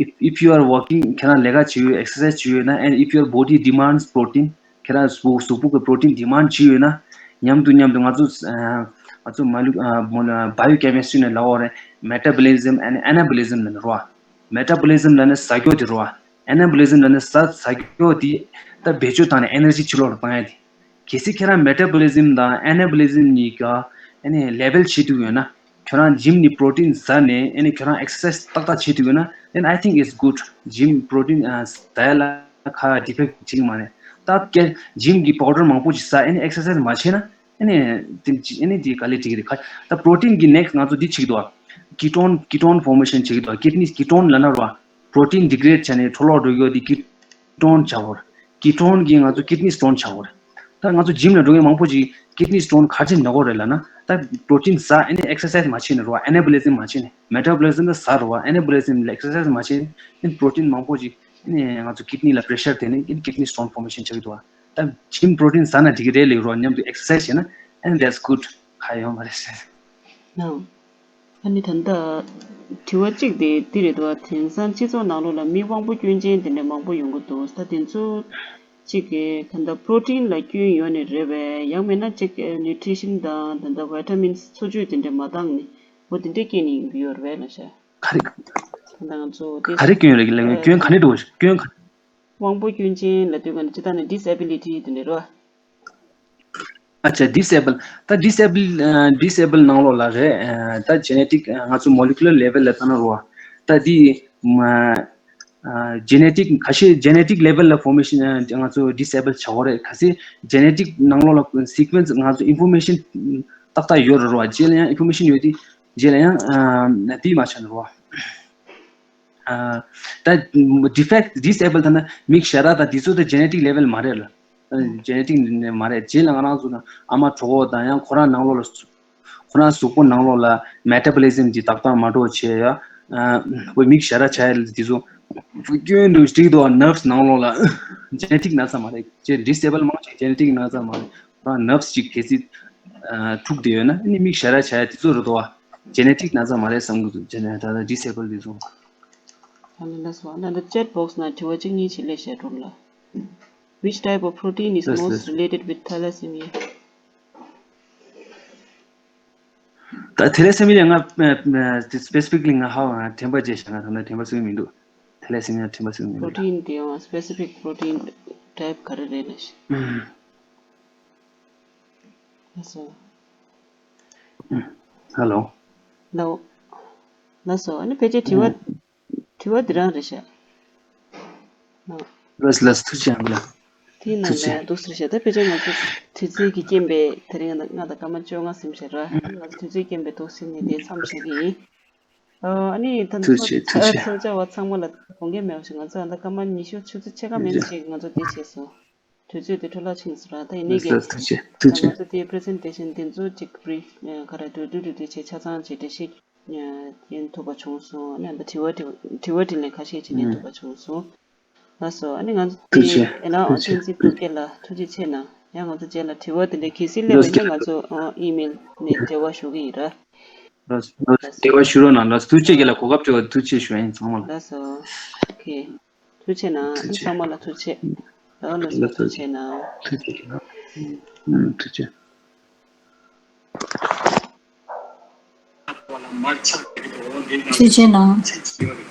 if if you are working ཁྱོད་རང་ལས་ཀ་བྱེད་ཡོད་exercise བྱེད་ཡོད་ན། and if your body demands protein ཁྱོད་རང་གཟུགས་པོ་གི་protein demand བྱེད་ཡོད་ན། མཉམ་དུ་མཉམ་དུ་ང་ཚོ་ང་ཚོ་མ་ལུག་biochemistry ནས་ལབ་ཡོད་རེད། metabolism and anabolism ལབ་ནས་རེད་བ། metabolism ལབ་ན་ཟ་རྒྱུ་དེ་རེད་བ། anabolism ལབ་ན་ཟ་ཟ་རྒྱུ་དེ་ད་བེད་སྤྱོད་བཏང་ནས་energy ཕྱི་ལོགས་ལ་བཏང་ཡ་དེ། གལ་སྲིད་ཁྱེད་རང་metabolism དང་anabolism གཉིས་ཀ་ཨ་ནི་level བྱེད་ཐུབ་ཡོད་ན། ཁྱོད་རང་gym ནས་protein ཟ་ནས་ཨ་ནི་ཁྱོད་རང་exercise ཏག་ཏག་བྱེད་ཐུབ་ཡོད་ན། then I think it's good. gym protein ཟ་ཡ་ལ་ཁ་defect བྱེད་ཀྱི་མ་རེད། ད་ཀྱེ་gym གི་powder མང་པོ་ཅིག་ཟ་ཨ་ནི་exercise མ་བྱས་ན། ཨ་ནི་དེ་ཨ་ནི་དེ་ག་ལེ་འགྲིག་གི་རེད། ཁ་ད་protein གི་next ང་ཚོ་འདི་བྱེད་ཀྱི་འདུག་ཨ། ketone ketone formation བྱེད་ཀྱི་འདུག་ཨ། kidney ketone ལབ་ན་རོ། protein degrade བྱས་ནས་འཕྲོ་བརླག་འགྲོ་གི་ཡོད་དེ་ketone བྱ་བར། ketone གིས་ང་ཚོ་kidney stone བྱ་བར། ད་ང་ཚོ་gym ལ་འགྲོ་མཁན་མང་པོ་ཅིག་kidney stone ག་རེ་ན་གོ་རེད་ལབ་ན། ད་protein ཟ་ཨ་ནི་exercise མ་བྱས་ནས་རོ། anabolism མ་བྱས་ནས། metabolism ད་ཟ་རོ། anabolism ལ་exercise མ་བྱས་ནས་protein མང་པོ་ཅིག་ཨ་ནི་ང་ཚོ་kidney ལ་pressure བརྟེན་ནས་kidney stone formation བྱེད་ཀྱི་འདུག་ཨ། ད་gym protein ཟ་ན་འགྲིག་གི་རེད་ལབ་རོ། མཉམ་དུ་exercise བྱས་ན་and that's good ག་ཡོང་བ་རེད་ཟེར། ནའོ། ཨ་ནི་ད་ལྟ་དྲི་བ་གཅིག་དེ་འདི་རེད་འདུག་བ། དེང་སང་སྤྱི་ཚོགས་ནང་ལོགས་ལ་མི་དབང་པོ་སྐྱོན་ཅན་དེ་འདྲ་མང་པོ་ཡོང་གི་འདུག་ད་དེ་ཚོ་ གཅིག་གིས་ད་ལྟ་པྲོ་ཊིན་ལ་སྐྱོན་ཡོད་ནི་རེད་པས། ཡང་མིན་ན་གཅིག་ནིའུ་ཊི་ཤན་དང་ད་ལྟ་བི་ཊ་མིན་འཚོ་བཅུད་དེ་འདྲ་མ་འདང་ནི་འོ་དེ་འདྲའི་རྐྱེན་ནི་ཡིན་གྱི་ཡོད་རེད་ལ་ཤ། ག་རེ། ད་ལྟ་ང་ཚོ་དེ་ག་རེ་སྐྱོན་རེད་ལ་སྐྱོན་ག་ནས་འགྲོ། སྐྱོན་ག་དབང་པོ་སྐྱོན་ཅན་ལ་ལྟོས་ག་ནས་ཅི་ལྟ་ནི་ཌི་སེ་བི་ལི་ཊི་དེ་འདྲ་རེད་བ། ཨ་ཅག་ཌི་སེ་བལ། ད་ཌི་སེ་བལ། ཨ་ཌི་སེ་བལ་ནང་ལོགས་ལ་རེད། ཨ་ད་ཇེ་ནེ་ཊིག་ང་ཚོ་མོ་ལེ་ཀུ་ལར་ལེ་ཝལ་ལ་ལྟ་ན་རོ། ད་འདི་མ་ཨ་ཇེ་ནེ་ཊིག་ཁ་ཤས་ཇེ་ནེ་ཊིག་ལེ་ཝལ་ལ་ཕོར་མེ་ཤན། ཨ་ང་ཚོ་ཌི་སེ་བལ་བྱ་དགོས་རེད། གལ་སྲིད་ཇེ་ནེ་ཊིག་ནང་ལོགས་ལ་སི་ཀུ་ཨེན་སི་ང་ཚོ་ཨིན་ཕོར་མེ་ཤན་ཏག་ཏག་ཡོད་རེད་རོ། རྗེས་ལ་ཡང་ཨིན་ཕོར་མེ་ཤན་ཡོད་དེ་རྗེས་ལ་ཡང་ཨ་འདི་མ་ཆགས་ན་རོ། ཨ་ད་ཌི་ཕེག་ཌི་སེ་བལ་ད་ན་མིག་ཞར་ར་དང་དེ་ཚོ་ད་ཇེ་ནེ་ཊིག་ལེ་ཝལ་མ་རེད་ལ། ཨ་ཇེ་ནེ་ཊིག་ནས་མ་རེད། རྗེས་ལ་ང་རང་ཚོ་དང་ཨ་མ་གྲོགས་པོ་དང་ཡང་ཁོ་རང་ནང་ལོགས་ལ་ཁོ་རང་གཟུགས་པོ་ནང་ལོགས་ལ་མེ་ཊ་བོ་ལི་ཟམ་གྱི་ཏག་ཏག་མ་འགྲོ་བྱས་ཡ། ཨ་བོད་མིག་ཞར་ར་ཆ་ཡ་ལ་དེ་ཚོ་སྐྱོན་འདུག་སྤྲིག་འདུག་ནར་བྷ་སི་ནང་ལོགས་ལ་ཇེ་ནེ་ཊིག་ན་ཚ་མ་རེད། ཅེས་ཌི་སེ་བལ་མང་ཆེ་ཇེ་ནེ་ཊིག་ན་ཚ་མ་རེད། ཁོ་རང་ནར་བྷ་སི་ཅིག་གལ་སྲིད་ཨ་འཁྲུགས་བསྡད་ཡོད་ན་ཨ་ནི་མིག་ཞར་ར་ཆ་ཡ་དེ་ཚོ་རེད་དོ། ཇེ་ནེ་ཊིག་ན་ཚ་མ་རེད་བསམ་གི་འདུག་ཇེ་ནེ་ད་ལྟ་ཌི་སེ་བལ་དེ་ཚོ། ཨ་ནི་ལགས་སོ། ཨ་ནི་ད་ཅེ་ཊི་བོག་སི་ནང་དྲི་བ་གཅིག་གཉིས་ཅིག་སླེབས་བཞག་འགྲོ་ལ། Which type of protein is ལགས་most ལགས། related with thalassemia? ད་ཐེ་ལེ་སེ་མི་ཡ་ང་སི་པེ་སི་ཕིག་ལི་ང་ཧ་ང་དྲན་པ་བརྗེད་ཤག་ང་ད་ལྟ་དྲན་པ་སུ་མི་འདུག་ཐེ་ལེ་སེ་མི་ཡ་དྲན་པ་སུ་མི་འདུག་པྲོ་ཊིན་དེ་ཡང་སི་པེ་སི་ཕིག་པྲོ་ཊིན་ཊའིབ་ག་རེ་རེད་ལ་ཤི། ཨུམ། ལགས་སོ། ཨུམ། ཧེ་ལོ། ལགས། ལགས་སོ། ཨ་ནི་ཕལ་ཆེར་དྲི་བ། ཨུམ། དྲི་བ་འདི་རང་རེད་ཤག་ལགས་ལགས་ཐུགས་རྗེ་ཆེ་ལགས། དེའི་ནང་ལ་ཐུགས་རྗེ་ཆེ། འདུག་ཟེར་ཤག་ད་ཕལ་ཆེར་ང་ཚོ་དུས་ཚོད་ཀྱི་རྐྱེན་པས་དེ་རིང་ང་དང་སྐར་མ་བཅོ་ལྔ་ཟིན་ཤག་ར། ང་ཚོ་དུས་ཚོད་རྐྱེན་པས་འདུག་ཟེར་ནས་དེ་མཚམས་བཞག་གི་ཡིན། ཨ་ནི་ད་ཐུགས་རྗེ་ཆེ། ཐུགས་རྗེ་ཆེ། ཚོགས་བཅར་བ་ཚང་མ་ལ་དགོངས་འགལ་མེད་པ་ཞིག་ང་ཚོ་ད་སྐར་མ་ཉི་ཤུ་ཆུ་ཚོད་ཕྱེད་ཀ་མན་ཞིག་ང་ཚོ་དེ་བྱས་སོང་། དུས་ཚོད་དེ་འཕྲོ་བརླག་ཕྱིན་སོང་ར། ད་ཡིན་ནའི་ལགས་ཀྱི་ལགས་ཐུགས་རྗེ་ཆེ། ཐུགས་རྗེ་ཆེ། ང་ཚོ་དེའི་པི་རི་སེན་ཊེ་ཤན་དེ་ཚོ་ཅིག་བི་རི་ཕི་ག་རེ་འགྲོ་འགྲོ་འགྲོ་འགྲོ་བྱས་ཆ་ཚང་བྱས་འགྲེལ་བཤད་ཡིན་ཐུབ་པ་བྱུང་སོང་། ཨ་ནི་ཨ་ད་དྲི་བ་དྲི་དྲི་བ་དྲིས་ལན་ཁ་ཤས་ཅིག་ལེན་ཐུབ་པ་བྱུང་སོང་། ལགས་སོ། ཨ་ནི་ང་ཚོ་ཐུགས་རྗེ་ཆེ། དེ་ཨེ་ལ་ཐུགས་རྗེ་ཆེ། བསྟན་འཛིན་ཐུགས་རྗེ་ལ་ཐུགས་རྗེ་ཆེ་གནང་། ཡང་ང་ཚོ་རྗེས་ལ་དྲི་བ་དེ་འདྲ་གལ་སྲིད་སླེབས་པ་ཡིན་ན་ང་ཚོ་ཨ་ཨི་མེལ་ནས་འབྲེལ་བ་ཞུ་གི་ཡིན་ར། ལགས་སོ། ལགས་སོ། འབྲེལ་བ་ཞུ་རོགས་གནང་། ལགས་སོ། ཐུགས་རྗེ་ཆེ་ལ་གོ་སྐབས་སྤྲད་པར་ཐུགས་རྗེ་ཆེ་ཞུ་ཡ་ཡིན་ཚང་མ་ལ། ལགས་སོ། ཨོ་ཁེ། ཐུགས་རྗེ་གནང་། ཐུགས་རྗེ་ཆེ། ཚང་མ་ལ་ཐུགས་རྗེ་ཆེ། ལགས་སོ། ལགས་སོ། ཐུགས་རྗེ་ཆེ་གནང་། ཐུགས་རྗེ་ཆེ་གནང་། ཨུམ། ཐུགས་རྗེ་ཆེ། ཐུགས་རྗེ་གནང་།